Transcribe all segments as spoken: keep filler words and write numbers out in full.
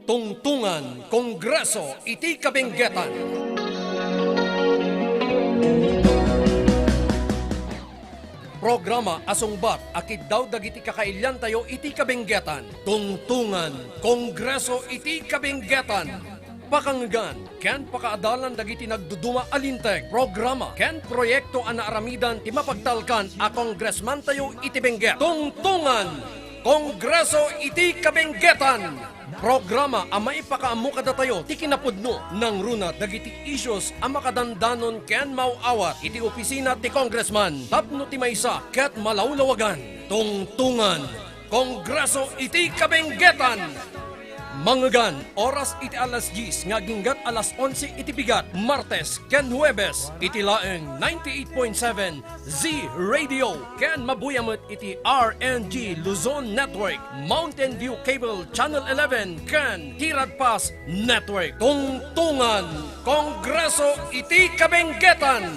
Tungtungan, Kongreso iti Kabenggetan. Programa a sungbat a kiddaw dagiti kakailiantayo iti kabenggetan. Tungtungan, Kongreso iti Kabenggetan. Pakangegan ken pakaadalan dagiti nagduduma a linteg, programa, ken proyekto a naaramidan ti mapagtalkan a kongresmantayo iti Benguet. Tungtungan, Kongreso iti Kabenggetan. Programa a maipakaammo kadatayo ti kinapudno, nangruna dagiti issues a makadandanon ken maaw-awat iti opisina ti congressman tapno ti maysa ket malawlawagan. Tungtungan, Kongreso iti Kabenggetan. Mangegan, oras iti alas dies nga aginggat alas onse iti bigat, Martes ken Huwebes, iti laeng ninety-eight point seven Z Radio, ken mabuya met iti R N G Luzon Network, Mountain View Cable Channel eleven, ken Tirad Pass Network. Tungtungan, Kongreso iti Kabenggetan.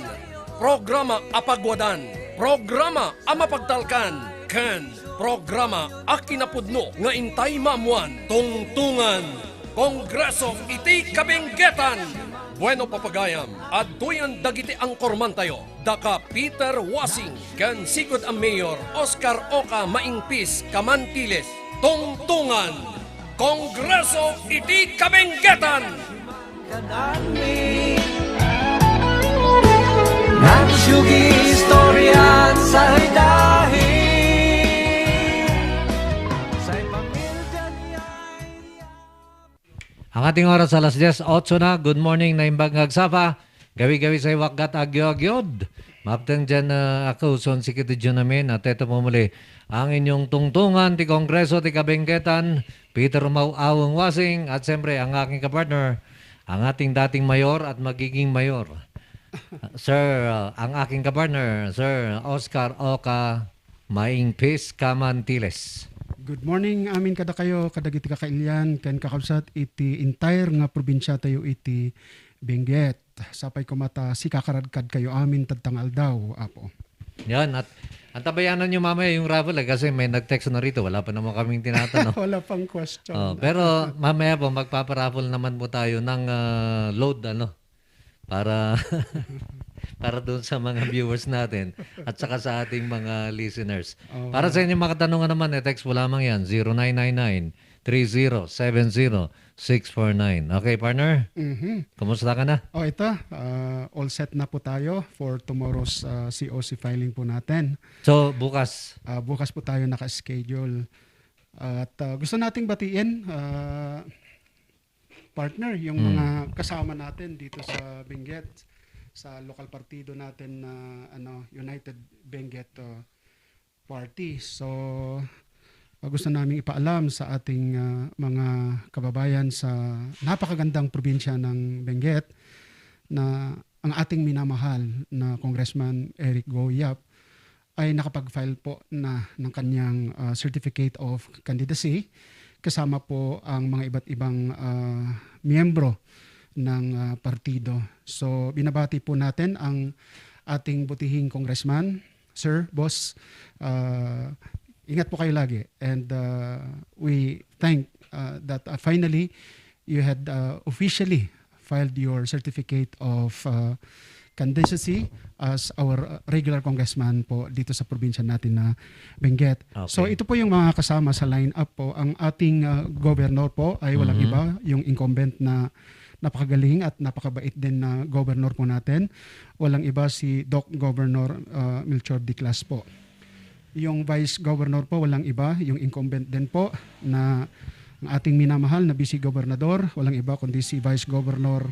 Programa a pagwadan, programa a mapagtalkan, ken programa a kinapudno nga intay maammuan. Tungtungan, Kongreso iti Kabenggetan. Bueno, papagayam, adtoyen dagiti anchormantayo, daka Peter Wasing ken sigud a Mayor Oscar Oca Maingpis Camantiles. Tungtungan, Kongreso iti Kabenggetan. Nagsugi istorya sa idahi. Ang ating oras alas dies otso na. Good morning, Naimbag nga Agsapa. Gawi-gawi sa iwakkat agyo-agyod. Mapteng dyan, ah, ako, son si Kitty Jun Amin, at eto pumuli ang inyong tungtungan ti Kongreso ti Kabenggetan, Peter Mau Awang Wasing, at siyempre ang aking kapartner, ang ating dating mayor at magiging mayor, Sir, ah, ang aking kapartner, Sir Oscar Oca Maingpis Camantiles. Good morning amin kadakayo, kadagiti kakailian ken kakabsat iti entire nga probinsia tayo iti Benguet. Sapay koma ta sikakaradkad kayo amin tadta nga aldaw, Apo. Yan, at antabayanan nyo mamaya yung raffle, eh, kasi may nag-text na rito, wala pa naman kaming tinatano. Wala pang question. Oh, pero mamaya po, magpaparaffle naman po tayo ng, ah, load, ano, para, para doon sa mga viewers natin at saka sa ating mga listeners. Okay. Para sa inyong mga katanungan naman, eh, text po lamang yan, zero nine nine nine, three zero seven zero, six four nine. Okay, partner? Mhm. Kumusta ka na? Oh, ito, ah, all set na po tayo for tomorrow's, ah, C O C filing po natin. So, bukas? Ah, bukas po tayo naka-schedule. At, ah, gusto nating batiin, ah, partner, yung Mm. mga kasama natin dito sa Benguet, sa lokal partido natin na, ano, United Benguet, ah, Party. So, ah, gusto naming ipaalam sa ating, ah, mga kababayan sa napakagandang probinsya ng Benguet na ang ating minamahal na Congressman Eric Go Yap ay nakapag-file po na ng kanyang, ah, certificate of candidacy kasama po ang mga iba't ibang, ah, miyembro ng, ah, partido. So, binabati po natin ang ating butihing congressman, sir, boss. Ah, ingat po kayo lagi. And, ah, we thank, ah, that, ah, finally you had, ah, officially filed your certificate of, ah, candidacy as our, ah, regular congressman po dito sa probinsya natin na Benguet. So, Okay. ito po yung mga kasama sa lineup po. Ang ating, ah, governor po ay walang Mhm. iba, yung incumbent na napakagaling at napakabait din na governor po natin. Walang iba si Doc Governor, ah, Melchor Diclas po. Yung Vice Governor po, walang iba, yung incumbent din po na ang ating minamahal na Vice Gobernador, walang iba kundi si Vice Governor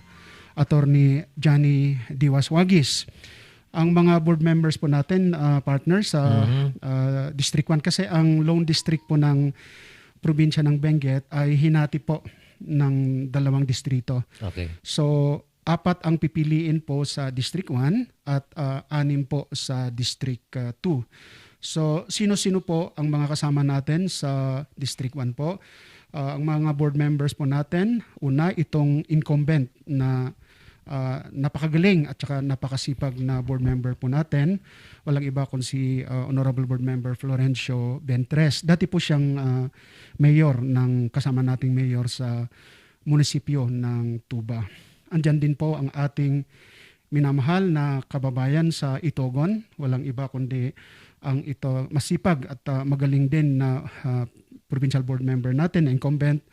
Attorney Johnny Diwas Wagis. Ang mga board members po natin, ah, partner sa, Mhm. ah, District one, kasi ang lone district po ng probinsya ng Benguet ay hinati po ng dalawang distrito. Okay. So, apat ang pipiliin po sa District one at, ah, anim po sa District, ah, two. So, sino-sino po ang mga kasama natin sa District one po? Ah, ang mga board members po natin, una, itong incumbent na, ah, napakagaling at saka napakasipag na board member po natin. Walang iba kun si, ah, Honorable Board Member Florencio Bentres. Dati po siyang, ah, mayor ng kasama nating mayor sa munisipyo ng Tuba. Andyan din po ang ating minamahal na kababayan sa Itogon. Walang iba kundi ang ito masipag at, ah, magaling din na, ah, provincial board member natin na incumbent.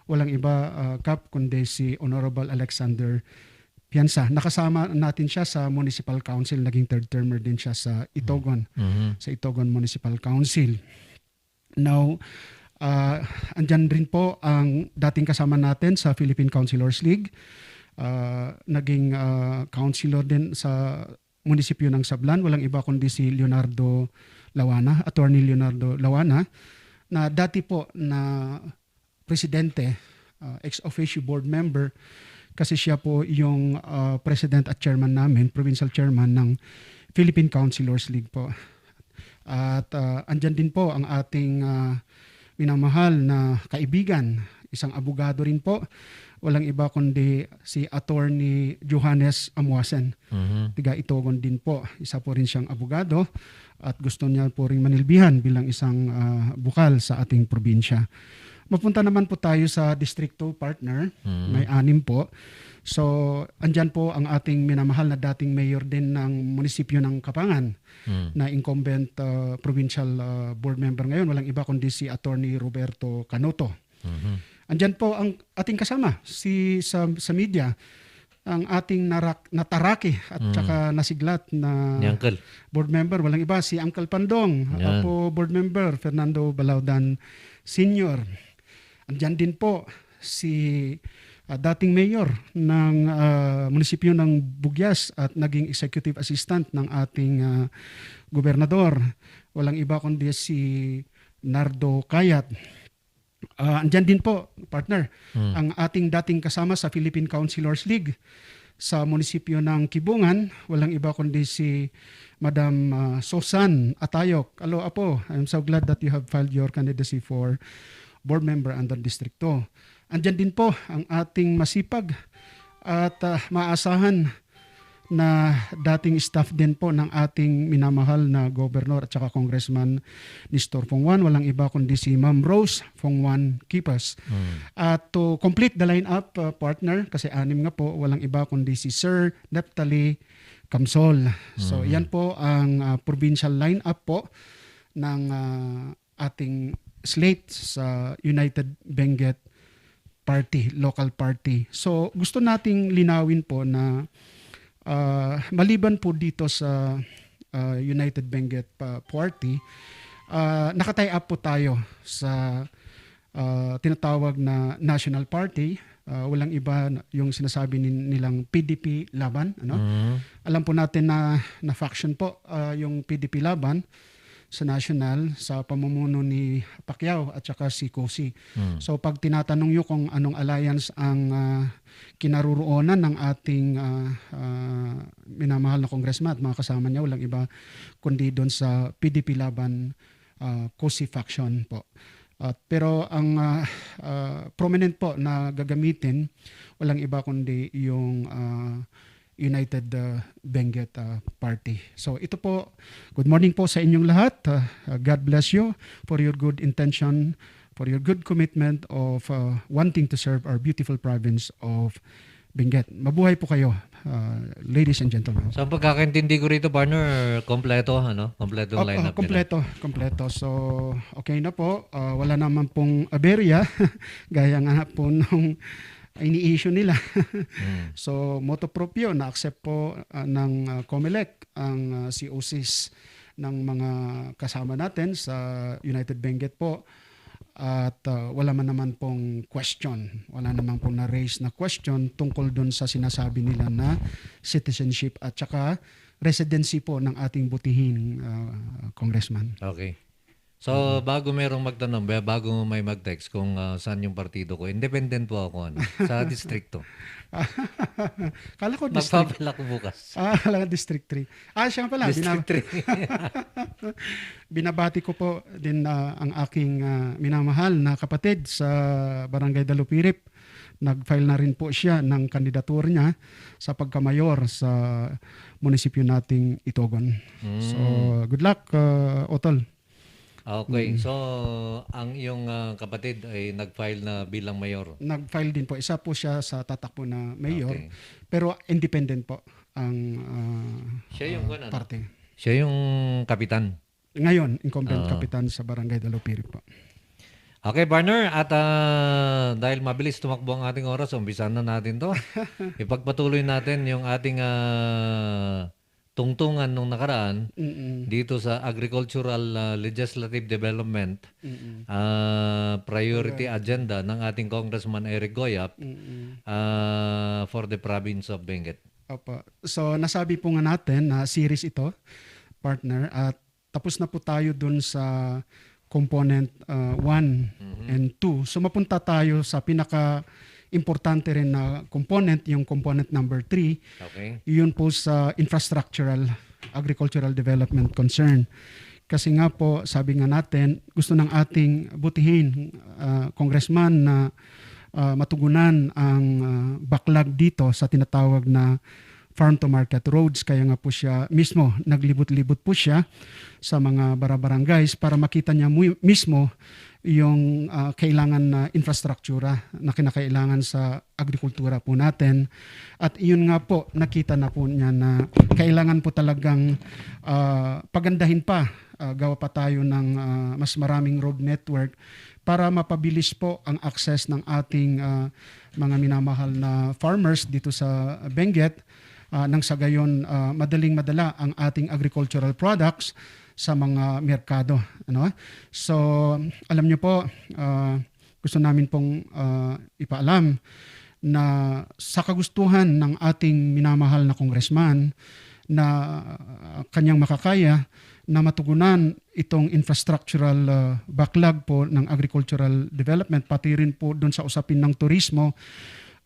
Walang iba, ah, Kap, kundi si Honorable Alexander Piansa. Nakasama natin siya sa municipal council, naging third termer din siya sa Itogon, Mhm. sa Itogon Municipal Council. Now, ah, andyan rin po ang dating kasama natin sa Philippine Councilors League. Ah, naging, ah, councilor din sa munisipyo ng Sablan, walang iba kundi si Leonardo Lawana, Attorney Leonardo Lawana, na dati po na presidente, ah, ex officio board member, kasi siya po yung, ah, president at chairman namin, provincial chairman ng Philippine Councilors League po. At, ah, andyan din po ang ating, ah, minamahal na kaibigan, isang abogado rin po, walang iba kundi si Attorney Johannes Amuasen. Mhm. Tiga Itogon din po. Isa po rin siyang abogado at gusto niya po ring manilbihan bilang isang, ah, bukal sa ating probinsya. Mapunta naman po tayo sa Distrito, partner. Mhm. May anim po. So, andyan po ang ating minamahal na dating mayor din ng munisipyo ng Kapangan, Hmm. na incumbent, ah, provincial, ah, board member ngayon. Walang iba kundi si Attorney Roberto Canoto. Mhm. Andyan po ang ating kasama, si, sa, sa media, ang ating narak-, nataraki at Hmm. saka nasiglat na Ni Uncle. board member. Walang iba, si Uncle Pandong, Yan. Apo Board Member Fernando Balaudan Senior. Andyan din po si, ah, dating mayor ng, ah, munisipyo ng Bugyas at naging executive assistant ng ating, ah, gobernador. Walang iba kundi si Nardo Kayat. Ah, andyan din po, partner, Hmm. ang ating dating kasama sa Philippine Councilors League sa munisipyo ng Kibungan, walang iba kundi si Madam, ah, Susan Atayok. Hello, Apo. I'm so glad that you have filed your candidacy for board member under District two. Andyan din po ang ating masipag at, ah, maasahan na dating staff din po ng ating minamahal na Governor at saka Congressman Nestor Fonghuan. Walang iba kundi si Ma'am Rose Fonghuan Kipas. Hmm. At to complete the lineup, uh, partner, kasi anim nga po, walang iba kundi si Sir Neftali Kamsol. So, Hmm. yan po ang, uh, provincial lineup po ng, uh, ating slate sa United Benguet Party, local party. So, gusto nating linawin po na, ah, maliban po dito sa, ah, United Benguet pa-, Party, ah, naka-tie up po tayo sa, ah, tinatawag na National Party. Ah, walang iba na, yung sinasabi nin-, nilang P D P Laban, ano? Mhm. Alam po natin na, na faction po, ah, yung P D P Laban sa national sa pamumuno ni Pacquiao at saka si Cusi. Hmm. So, pag tinatanong niyo kung anong alliance ang, ah, kinaroroonan ng ating, ah, ah, minamahal na congressman at mga kasama niya, walang iba kundi doon sa P D P Laban, ah, Cusi faction po. At, pero ang, ah, ah, prominent po na gagamitin, walang iba kundi yung, ah, United, uh, Benguet, uh, Party. So, ito po, good morning po sa inyong lahat. Uh, uh, God bless you for your good intention, for your good commitment of, uh, wanting to serve our beautiful province of Benguet. Mabuhay po kayo, uh, ladies and gentlemen. Sa pagkakaintindi ko rito, partner, kompleto, ano? Kompleto ang Op-, lineup nila. Kompleto, kompleto. So, okay na po. Uh, wala naman pong aberya. Gaya nga po nung ini-issue nila. Mm. So, motu proprio, na-accept po, ah, ng, ah, Comelec ang, ah, C O Cs ng mga kasama natin sa United Benguet po. At, ah, wala man naman pong question, wala naman pong na-raise na question tungkol dun sa sinasabi nila na citizenship at saka residency po ng ating butihing, ah, congressman. Okay. So, Mm. bago merong magtanong, ba-, bago may mag-text kung, ah, saan yung partido ko, independent po ako, ano, sa distrito. Kala ko district. Magpapila ko bukas. Ah, kala ko District three. Ah, siya pala, District bina-, three. Binabati ko po din, ah, ang aking, ah, minamahal na kapatid sa Barangay Dalupirip, nag-file na rin po siya ng kandidatura niya sa pagkamayor sa munisipyo nating Itogon. So, Mm. good luck, uh, Otol. Okay, Mm. so ang iyong, ah, kapatid ay nag-file na bilang mayor? Nag-file din po. Isa po siya sa tatakbo na mayor, Okay. pero independent po ang, ah, Siya yung ah, kuwan, ano? parte. Siya yung kapitan? Ngayon, incumbent Ah. kapitan sa Barangay Dalupiri po. Okay, partner, at, ah, dahil mabilis tumakbo ang ating oras, umpisahan na natin 'to. Ipagpatuloy natin yung ating, ah, tungtungan nung nakaraan Mm. dito sa Agricultural, ah, Legislative Development, Mm. ah, priority Correct. agenda ng ating Congressman Eric Goyap, Mm. ah, for the province of Benguet. Opo. So, nasabi po nga natin na series ito, partner, at tapos na po tayo dun sa component, ah, one Mhm. and two. So, mapunta tayo sa pinaka-importante rin na component, yung component number three. Okay. Yun po sa infrastructural, agricultural development concern. Kasi nga po, sabi nga natin, gusto ng ating butihin, ah, congressman, na, ah, matugunan ang, ah, backlog dito sa tinatawag na farm to market roads. Kaya nga po siya mismo, naglibot-libot po siya sa mga barabarangays para makita niya mu-, mismo yung, ah, kailangan na infrastruktura na kinakailangan sa agrikultura po natin. At iyon nga po, nakita na po niya na kailangan po talagang, ah, pagandahin pa, ah, gawa pa tayo ng, ah, mas maraming road network para mapabilis po ang access ng ating, ah, mga minamahal na farmers dito sa Benguet, ah, nang sa gayon, ah, madaling madala ang ating agricultural products sa mga merkado, ano? So, alam niyo po, ah, gusto namin pong, ah, ipaalam na sa kagustuhan ng ating minamahal na congressman na, ah, kanyang makakaya na matugunan itong infrastructural, ah, backlog po ng agricultural development, pati rin po dun sa usapin ng turismo,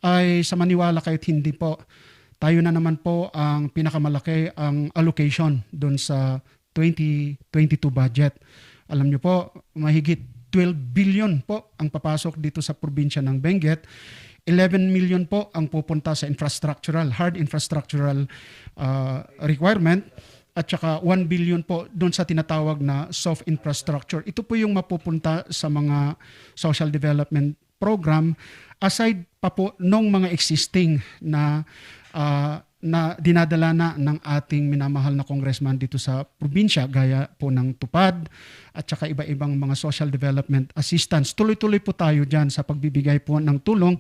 ay sa maniwala kayo't hindi po, tayo na naman po ang pinakamalaki ang allocation dun sa twenty twenty-two budget. Alam niyo po, mahigit twelve billion po ang papasok dito sa probinsya ng Benguet. Eleven million po ang pupunta sa infrastructural, hard infrastructural, ah, requirement, at saka one billion po doon sa tinatawag na soft infrastructure. Ito po yung mapupunta sa mga social development program, aside pa po nung mga existing na, ah, na dinadala na ng ating minamahal na congressman dito sa probinsya, gaya po ng TUPAD at saka iba-ibang mga social development assistance. Tuloy-tuloy po tayo dyan sa pagbibigay po ng tulong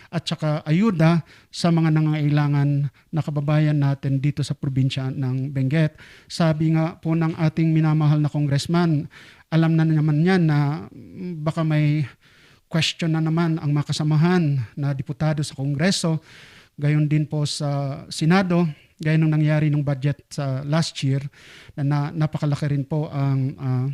at saka ayuda sa mga nangangailangan na kababayan natin dito sa probinsya ng Benguet. Sabi nga po ng ating minamahal na congressman, alam na naman niya na, mm, baka may question na naman ang mga kasamahan na diputado sa Kongreso, gayon din po sa Senado, gaya nung nangyari nung budget sa last year, na, na napakalaki rin po ang, ah,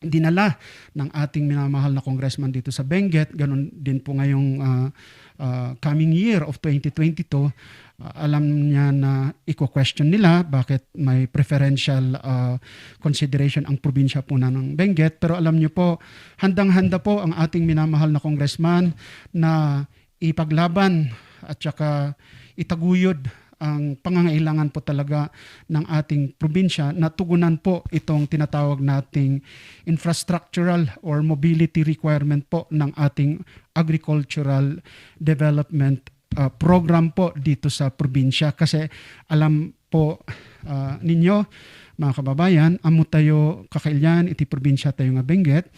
dinala ng ating minamahal na congressman dito sa Benguet, ganun din po ngayong, ah, ah, coming year of twenty twenty-two. Ah, alam niya na iko-question nila bakit may preferential, ah, consideration ang probinsya po na ng Benguet. Pero alam niyo po, handang-handa po ang ating minamahal na congressman na ipaglaban at saka itaguyod ang pangangailangan po talaga ng ating probinsya na tugunan po itong tinatawag nating infrastructural or mobility requirement po ng ating agricultural development, ah, program po dito sa probinsya. Kasi alam po, ah, ninyo, mga kababayan, ammo tayo kakailian iti probinsya tayo nga Benguet,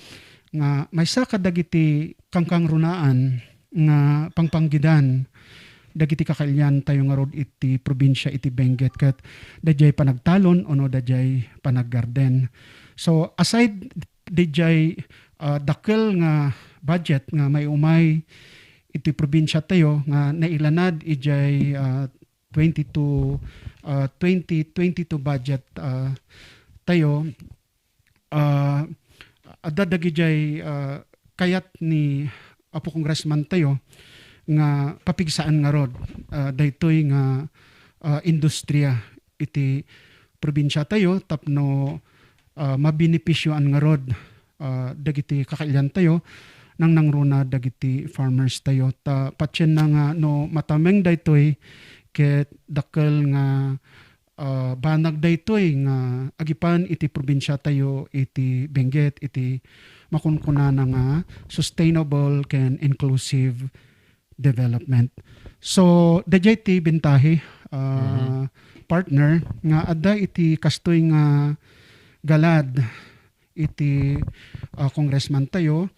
nga maysa kadagiti kangkangrunaan nga pangpanggidan dagiti kakailian tayo ngarud iti probinsya iti Benguet ket daydiay panagtalon ono daydiay panaggarden. So, aside daydiay, ah, dakkel nga budget nga maiumay iti probinsya tayo nga nailanad idiay, ah, twenty-two, ah, twenty twenty-two budget, ah, tayo, ah, adda dagidiay, ah, kayat ni Apo Congressman tayo nga papigsaan ngarud, ah, daytoy nga, ah, industriya iti probinsya tayo tapno, ah, mabenepisioan ngarud, ah, dagiti kakailian tayo. nangnangruna dagiti farmers tayo. Ta patienna nga no matameng daytoy, ket dakkel nga, ah, banag daytoy nga agipan iti probinsia tayo iti Benguet, iti makunkunana nga sustainable ken inclusive development. So, dayjay ti bentahe, ah, Mhm. partner, nga adda iti kastoy nga galad iti, ah, congressman tayo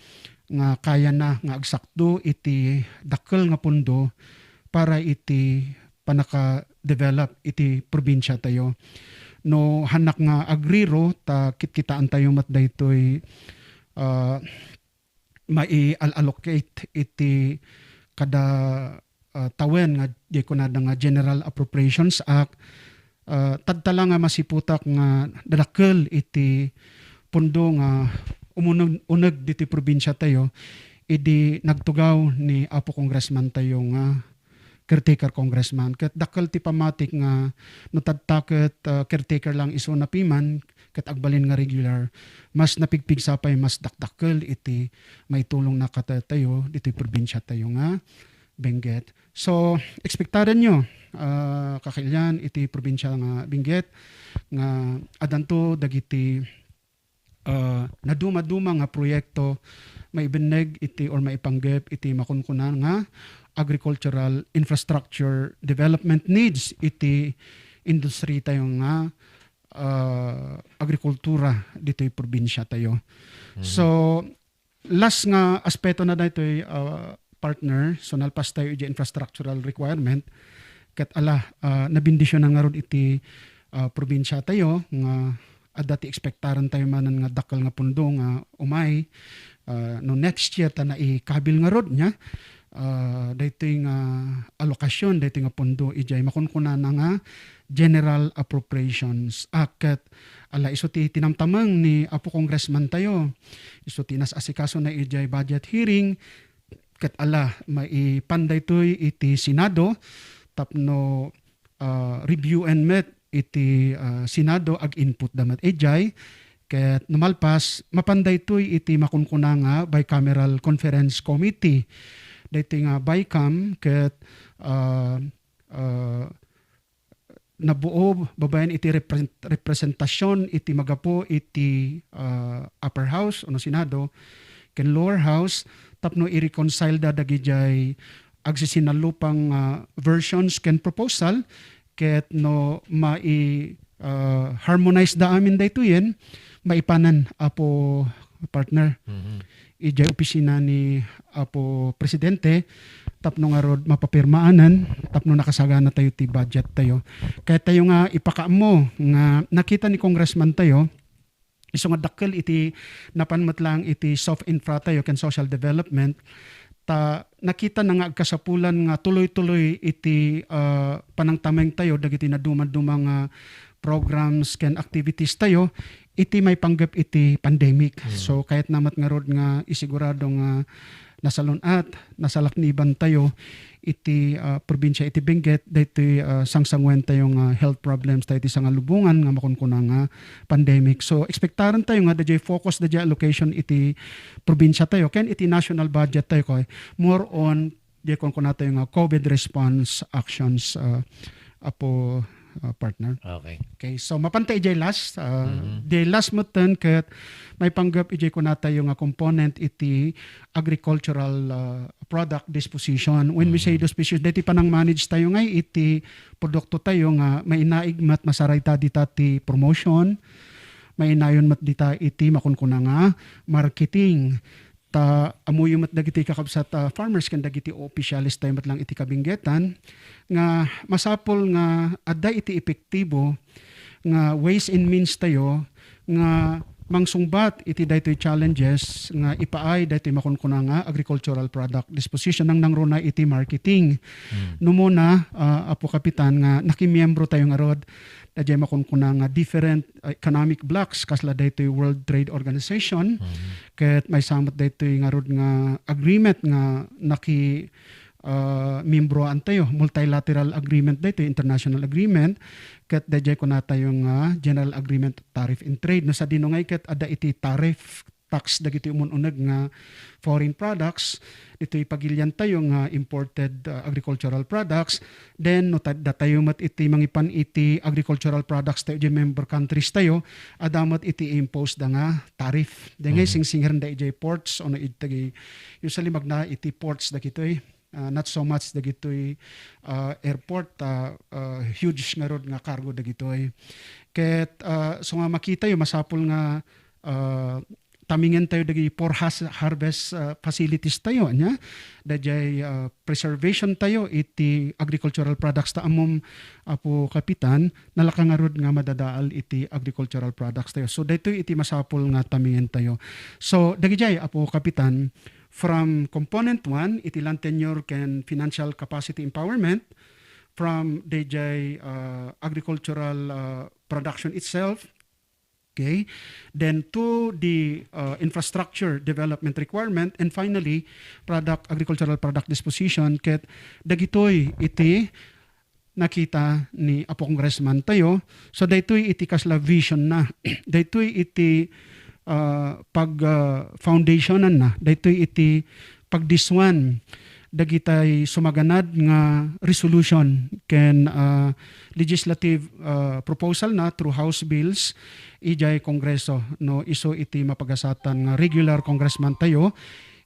nga kayana nga agsakdo iti dakkel nga pondo para iti pannaka-develop iti probinsia tayo. No, hannak nga agriro, ta kitkitaentayo met daytoy, ah, mai-allocate iti kada, ah, tawen nga diay kunada nga General Appropriations Act. Ah, tadta la nga masiputak nga dadakkel iti pondo nga umuneg, uneg ditoy probinsia tayo idi nagtugaw ni Apo Congressman tayo nga caretaker congressman. Ket dakkel ti pammatik nga no tadta ket, ah, caretaker lang isu napiman, ket agbalin nga regular, mas napigpigsa pay, mas dakdakkel iti maitulongna kadatayo ditoy probinsia tayo nga Benguet. So, ekspektarenyo, ah, kakailian iti probinsia nga Benguet nga addanto dagiti, ah, nadumaduma nga proyekto maibenneg iti or maipanggep iti makunkuna nga agricultural infrastructure development needs iti industry tayo nga, ah, agrikultura ditoy probinsia tayo. Mhm. So, last nga aspeto na daytoy, ah, partner, so nalpas tayo iti infrastructural requirement, ket ala, ah, nabendisyonan ngarud iti, ah, probinsia tayo nga adda ti ekspektaren tayo manen nga dakkel nga pondo nga umay, ah, no next year ta naikabil ngarud nia, ah, daytoy nga alokasyon, daytoy nga pondo, idiay makunkunana nga General Appropriations Act. Ket ala, isu ti tinamtameng ni Apo Congressman tayo, isu ti nas-asikasona idiay budget hearing, ket ala, maipan daytoy iti Senado tapno, ah, reviewen met iti, ah, Senado, ag-inputda met idiay. Ket no malpas, mapan daytoy iti makunkuna nga Bicameral Conference Committee. Daytoy nga BICAM ket, ah, ah, nabuo babaen iti repre-, representasion iti magapu iti, ah, upper house ono Senado ken lower house tapno i-reconcile da dagidiay agsisinalupang, ah, versions ken proposal ket no mai-, ah, harmonize da amin daytoyen, maipanan, Apo Partner. Mhm. Idiay opisina ni Apo Presidente tapno ngarud mapapirmaanan tapno nakasagana tayo ti budget tayo. Kayat tayo nga ipakaammo nga nakita ni Congressman tayo, isu nga dakkel iti napan met lang iti soft infra tayo ken social development, ta nakitana nga agkasapulan nga tuloy-tuloy iti, ah, panangtameng tayo dagiti nadumaduma nga programs ken activities tayo iti maipanggep iti pandemic. Hmm. So, kayatna met ngarud nga isigurado nga nasalun-at, nasalakniban tayo iti, ah, probinsia iti Benguet, daytoy, ah, sangsanguentayo nga health problems tayo iti sangalubongan nga makunkuna nga pandemic. So, ekspektarentayo nga daydiay focus, daydiay allocation iti probinsia tayo ken iti national budget tayo, kay more on diay kunkunatayo nga COVID response actions, ah, Apo, ah, partner. Okay. Okay, so mapanta idiay last, ah, Mhm. the last metten ket maipanggep idiay kunatayo nga component iti agricultural, ah, product disposition. When we say Mhm. disposition, daytoy panang-manage tayo ngay iti produkto tayo nga mainaig met masarayta dita ti promotion, mainayon met dita iti makunkuna nga marketing. Ta ammoyo met dagiti kakabsat a farmers ken dagiti opisyales tayo met lang iti kabinggetan nga masapul nga adda iti epektibo nga ways and means tayo nga mangsungbat iti daytoy challenges nga ipaay daytoy makunkuna nga agricultural product disposition nang nangruna iti marketing. Hmm. Numuna, ah, Apo Kapitan, nga nakimiembro tayo ngarud daydiay makunkuna nga different, ah, economic blocs, kasla daytoy World Trade Organization, Mhm. ket maysa met daytoy ngarud nga agreement nga naki, ah, miembroan tayo, multilateral agreement daytoy, international agreement, ket daydiay kunatayo nga general agreement tariff and trade. No sadino ngay ket adda iti tariff tax dagitoy umun-uneg nga foreign products, ditoy pagiliantayo nga imported, ah, agricultural products. Then, no ta-, datayo met iti mangipan iti agricultural products tayo, di member countries tayo, adda met iti impose da nga tariff. Dengay Mhm. singsingirenda idiay ports, ono iti, usually magna iti ports dagitoy. Ah, not so much dagitoy, ah, airport, ah, ah, huge ngarud nga cargo dagitoy. Ket, ah, so nga makitayo, masapul nga, ah, tamingentayo dagiti post-harvest, ah, facilities tayo, ania? Daydiay, ah, preservation tayo iti agricultural products ta ammom, Apo Kapitan, nalaka ngarud nga madadaal iti agricultural products tayo. So, daytoy iti masapul nga tamingentayo. So, dagidiay, Apo Kapitan, from component one, iti land tenure ken financial capacity empowerment, from daydiay, ah, agricultural, ah, production itself, okay? Then to the, ah, infrastructure development requirement, and finally, product, agricultural product disposition, ket dagitoy iti nakita ni Apo Congressman tayo. So, daytoy iti kasla vision na. Daytoy iti, ah, pag, ah, foundationan na. Daytoy iti pagdiswan dagitay sumaganad nga resolution ken, ah, legislative, ah, proposal na through House bills idiay Kongreso, no, isu iti mapagasatan nga regular congressman tayo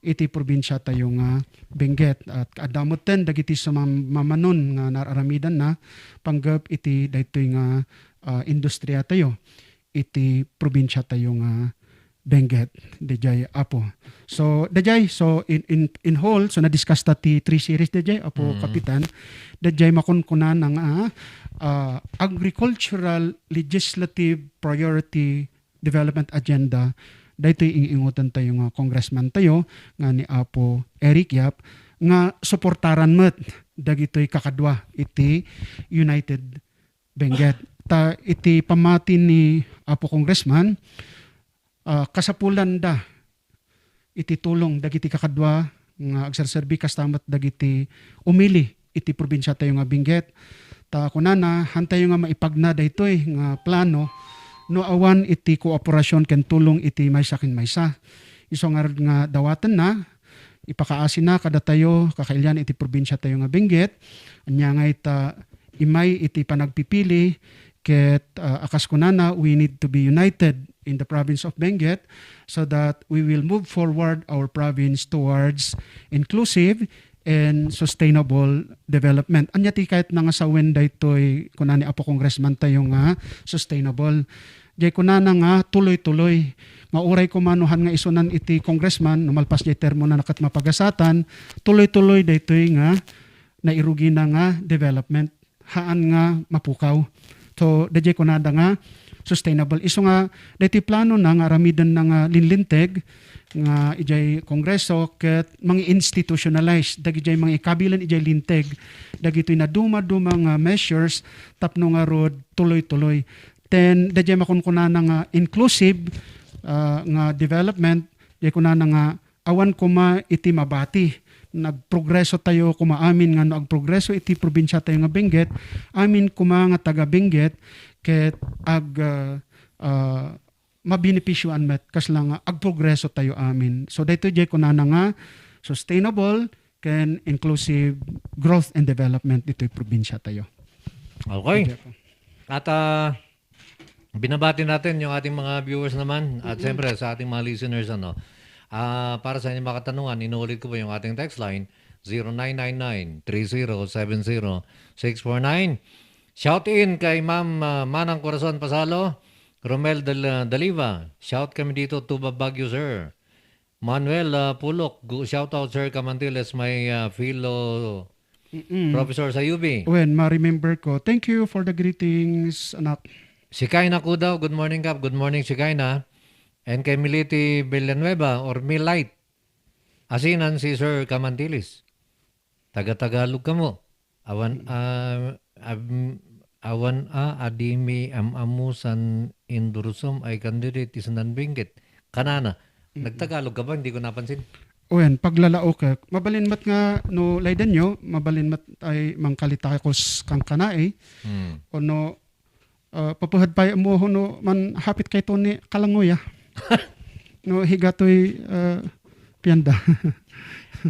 iti probinsia tayo nga Benguet. At adda metten dagiti sumam-, mamanon nga nararamidan na panggep iti daytoy nga, ah, industriya tayo iti probinsia tayo nga Benguet, daydiay, Apo. So, daydiay, so, in, in, in whole, so, na-discuss ta ti three series, daydiay, Apo Mm. Kapitan. Daydiay, makunkunana nga, ah, agricultural legislative priority development agenda, daytoy ing-ingutan tayo nga congressman tayo, nga ni Apo Eric Yap, nga suportaran met dagitoy kakadua iti United Benguet. Ta iti pammati ni Apo Congressman, ah, kasapulanda iti tulong dagiti kakadua nga agserserbi kasta met dagiti umili iti probinsia tayo nga Benguet. Ta kunana, hantayo nga maipagna daytoy nga plano no awan iti kooperasyon ken tulong iti maysa ken maysa. Isu ngarud nga dawatenna, ipakaasina kadatayo, kakailian iti probinsia tayo nga Benguet. Ania ngay ta imay iti panagpipili, ket, ah, a kas kunana, we need to be united in the province of Benguet so that we will move forward our province towards inclusive and sustainable development. Ania ti kayatna nga sawen daytoy, kuna ni Apo Congressman tayo nga sustainable? Jay kunana nga tuloy-tuloy. Nga uray koma no han nga isunan iti congressman, no malpas jay termo na ket mapagasatan, tuloy-tuloy daytoy nga nairugina nga development, haan nga mapukaw. So, dayjay kunada nga sustainable. Isu nga, daytoy plano na nga aramiden na nga linlinteg nga ijay Kongreso ket mangi-institutionalize, dagidiay mangi-kabilan ijay linteg, dagitoy na duma-duma nga measures tapno ngarud tuloy-tuloy. Then, dayjay makunkunana nga inclusive, ah, nga development, jay kunana nga awan koma iti mabati. Nagprogreso tayo koma amin nga no agprogreso iti probinsia tayo nga Benguet, amin koma nga taga Benguet ket ag, ah, ah, mabenepisioan met kasla nga agprogreso tayo amin. So, daytoy jay kunana nga sustainable ken inclusive growth and development ditoy probinsia tayo. Okay. Dayjay po. At, ah, binabati natin yung ating mga viewers naman at Mm-mm. siyempre sa ating mga listeners, ano. Ah, para sa inyong mga katanungan, inuulit ko po yung ating text line, zero nine nine nine, three zero seven zero, six four nine. Shout in kay Ma'am, ah, Manang Corazon Pasalo, Romel Dal-, Daliva. Shout kami dito, Tuba, Baguio, sir. Manuel, ah, Pulok, gu-, shout out, Sir Kamantiles, my, ah, fellow Mm-mm. professor sa U B. Wen, ma-remember ko. Thank you for the greetings, anak. Si Kaina Kudaw, good morning, Kap. Good morning, si Kaina. And kay Militi Villanueva or Milite. Asinan si Sir Kamantiles. Taga-Tagalog kamo. Awan, Mm. ah, am-, awan a, adimi am-amusan indursum ay candidate isnan Benguet. Kanana, Mm. nagtagalog ka ba? Hindi ko napansin. Wen, paglalaok, eh. Mabalin met nga, no, layden yo, mabalin met ay mangkalitakos kang kana, eh. Hmm. O no, ah, papahed pay mo, no, man hapit kay Tony Kalangoy, ah. No, higa toy, ah, pianda.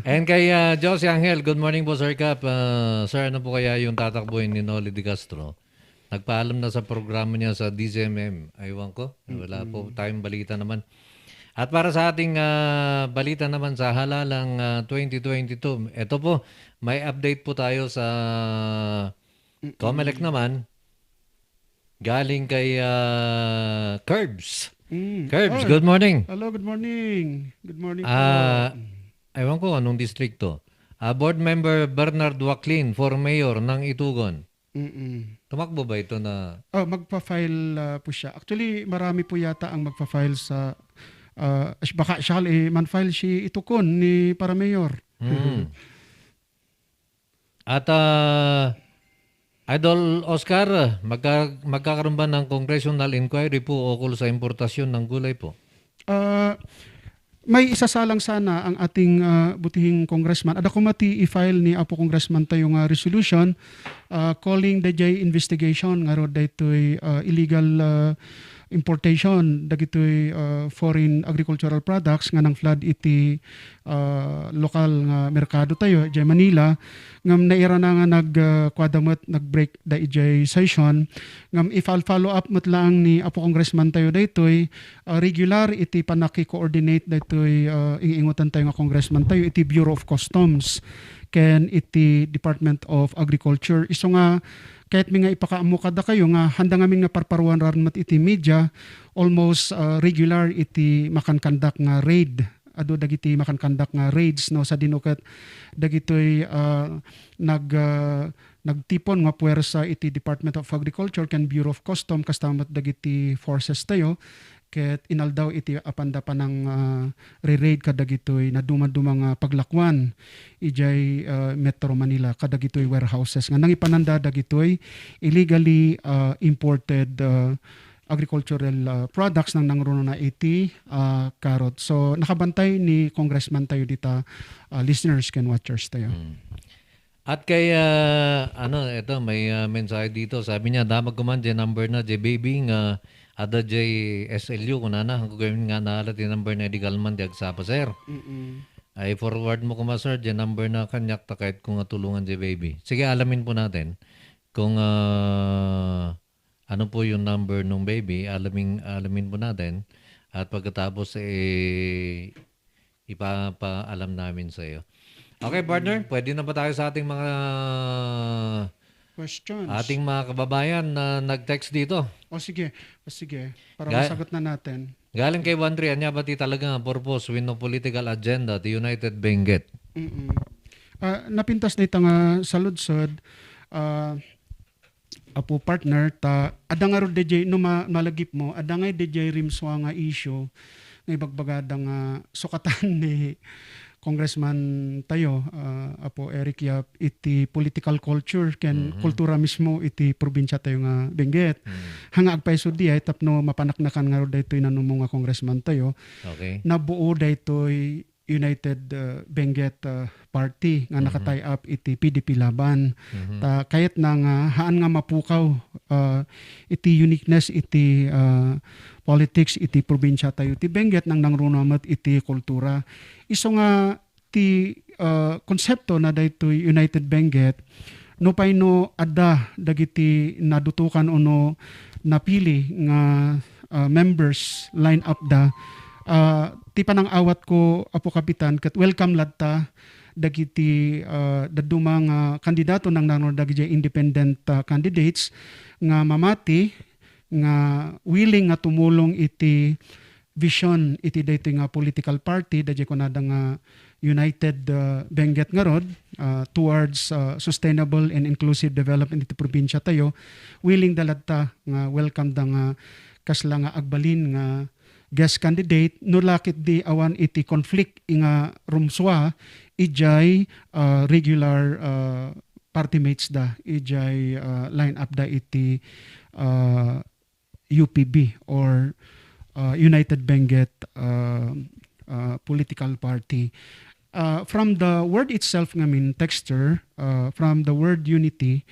And kay, ah, Josie Angel, good morning po, Sir Kap. Ah, sir, ano po kaya yung tatakbuhin ni Noli de Castro? Nagpaalam na sa programa niya sa D Z M M. Aywan ko. Wala po Mm-mm. tayong balita naman. At para sa ating, ah, balita naman sa halalang, ah, twenty twenty-two, eto po, may update po tayo sa Mm-mm. Comelec naman. Galing kay, ah, Curbs. Mm. Curbs, Oh, good morning. Hello, good morning. Good morning po. Ah, ewan ko anong distrito. Ah, Board Member Bernard Waclin for mayor ng Itugon. Mm-mm. Tumakbo ba ito na Oh, magpa-file, ah, po siya. Actually, marami po yata ang magpa-file sa, ah, baka siya, eh, man-file si Itukon ni para mayor. Mm. At, ah, Idol Oscar, magka-, magkakaroon ba ng congressional inquiry po ukol sa importasyon ng gulay po? Ah, may isasalang sana ang ating, ah, butihing congressman. Adda koma ti i-file ni Apo Congressman tayo nga resolution, ah, calling the J investigation nga rod daytoy, ah, illegal, ah, importation dagitoy, ah, foreign agricultural products nga nang-flood iti, ah, lokal nga merkado tayo, idiay Manila. Ngem nairana nga nag, ah, kuada met, nag-break da idiay session. Ngem i-fol-, follow up met laeng ni Apo Congressman tayo daytoy, ah, regular iti pannaki-coordinate daytoy, ah, ing-ingutan tayo nga congressman tayo iti Bureau of Customs ken iti Department of Agriculture. Isu nga kayatmi nga ipakaammo kadakayo nga handa ngamin nga parparuanan met iti media, almost, ah, regular iti makankandak nga raid. Adu dagiti makankandak nga raids, no, sadino ket dagitoy, ah, nag, ah, nagtipon nga puwersa iti Department of Agriculture ken Bureau of Custom, kasta met dagiti forces tayo, ket inaldaw iti apanda panang, ah, re-raid kadagitoy nadumaduma nga paglakuan idiay, ah, Metro Manila kadagitoy warehouses nga nangipananda dagitoy illegally, ah, imported, ah, agricultural, ah, products nang nangrunona iti, ah, karot. So, nakabantay ni Congressman tayo dita, ah, listeners ken watchers tayo. Mm. At kay, ah, ano, eto, may, ah, mensahe dito. Sabi niya, "Damag ko man, diay number na, diay baby, nga ada diay S L U, kunana, ang gagawin nga naalat yung number na illegal man, di agsapa, sir." Mm-mm. Ay, forward mo kuma, sir, diay number na kaniak, ta kayat ko nga tulungan diay baby. Sige, alamin po natin kung, ah, ano po yung number nung baby, alamin, alamin po natin. At pagkatapos, eh, ipapaalam namin sa iyo. Okay, partner, Mm. pwede na ba tayo sa ating mga Questions. ating mga kababayan na nag-text dito? O sige, o sige. Para Ga- masagot na natin. Galing kay Wandri, anya ba ti talaga nga purpose wenno political agenda ti United Benguet? Mm-mm. Ah, napintas dayta nga saludsod, ah, Apo partner, ta adda ngarud daydiay, no ma-, malagipmo, adda ngay daydiay rimsua nga issue nga ibagbagada nga sukatan ni Congressman tayo, ah, Apo Eric Yap, iti political culture ken Mhm. kultura mismo iti probinsia tayo nga Benguet. Mhm. Haan nga agpayso diay tapno mapanaknakan ngarud daytoy nanumo nga congressman tayo. Okay. Nabuo daytoy United, uh, Benguet, uh, Party nga Mhm. naka-tie up iti P D P Laban. Mhm. Ta kayatna nga haan nga mapukaw, uh, iti uniqueness iti, uh, politics iti probinsia tayo ti Benguet nang nangruno met iti kultura. Isu nga ti, uh, konsepto na daytoy United Benguet, nupay no adda dagiti nadutokan ono napili nga, ah, members line up da, ah, ti panang-awat ko, Apo Kapitan, ket welcome latta dagiti, ah, dadduma nga kandidato nang nangruno dagiti independent, ah, candidates nga mamati nga willing nga tumulong iti vision iti daytoy nga political party, daydiay kunada nga United, uh, Benguet ngarud, uh, towards, uh, sustainable and inclusive development iti probinsia tayo. Willing da latta nga welcome da nga kasla nga agbalin nga guest candidate, no la ketdi awan iti conflict nga rumsua idiay, uh, regular, uh, party mates da, idiay, uh, line up da iti, uh, U P B or, uh, United Benguet, uh, uh, Political Party. Uh, from the word itself ngamin, texture, uh, from the word unity,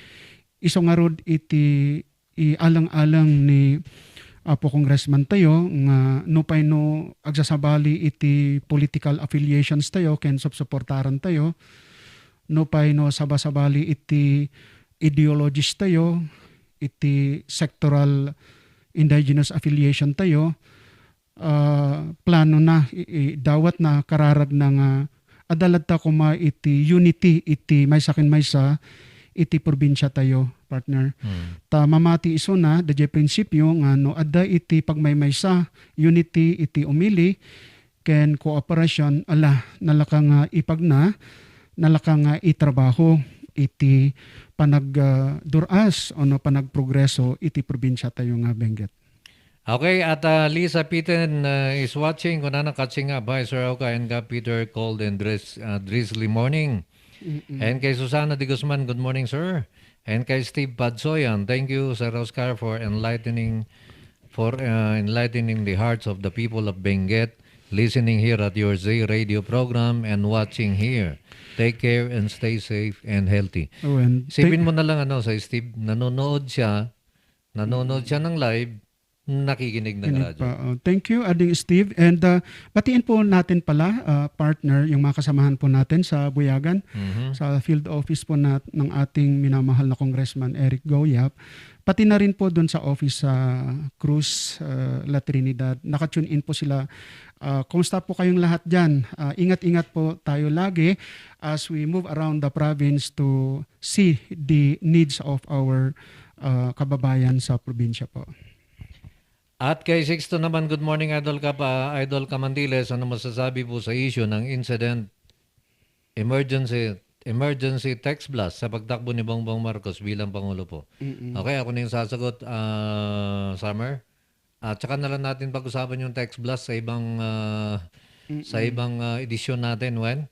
isu ngarud iti ialeng-aleng ni, Apo Congressman tayo, nga nupay no agsasabali iti political affiliations tayo ken supsuportaran tayo, nupay no sabasabali iti ideologies tayo, iti sectoral indigenous affiliation tayo, ah, plano na, i-, i-, dawat na, kararag na nga adda latta koma iti unity iti maysa ken maysa iti probinsia tayo, partner. Hmm. Ta mamati isuna, dayjay prinsipio nga no adda iti pagmaymaysa, unity iti umili, ken cooperation, ala, nalaka nga ipagna, nalaka nga itrabaho iti panag-, ah, dur-as ono panagprogreso iti probinsia tayo nga Benguet. Okay, at, ah, Lisa Piten, ah, is watching. Kunana, catching up. Hi, Sir Oka and Kap Peter, cold and dris-, ah, drizzly morning. Mm-mm. And kay Susana de Guzman, good morning, sir. And kay Steve Padsoyan, thank you, Sir Oscar, for enlightening, for, ah, enlightening the hearts of the people of Benguet, listening here at your Z Radio program and watching here. Take care and stay safe and healthy. Oh, and Isipin thank mo na lang, ano, sa Steve, nanonood siya, nanonood siya ng live, nakikinig ng Kinig radyo. pa. Oh, thank you, Ading Steve. And, ah, batiin po natin pala, ah, partner, yung mga kasamahan po natin sa Buyagan, Mhm. sa field office po nat-, ng ating minamahal na Congressman Eric Goyap, pati na rin po dun sa office sa Cruz, ah, La Trinidad. Naka-tune in po sila. Ah, kumusta po kayong lahat dyan? Ah, ingat-ingat po tayo lagi as we move around the province to see the needs of our, ah, kababayan sa probinsya po. At kay Sixto naman, good morning, Idol Kap-, ah, Idol Kamandiles. Ano masasabi po sa issue ng incident, emergency, emergency text blast sa pagtakbo ni Bongbong Marcos bilang Pangulo po? Mm-mm. Okay, ako na yung sasagot, ah, Summer. At saka na lang natin pag-usapan yung text blast sa ibang, ah, sa Mm-mm. ibang, ah, edisyon natin, Wen.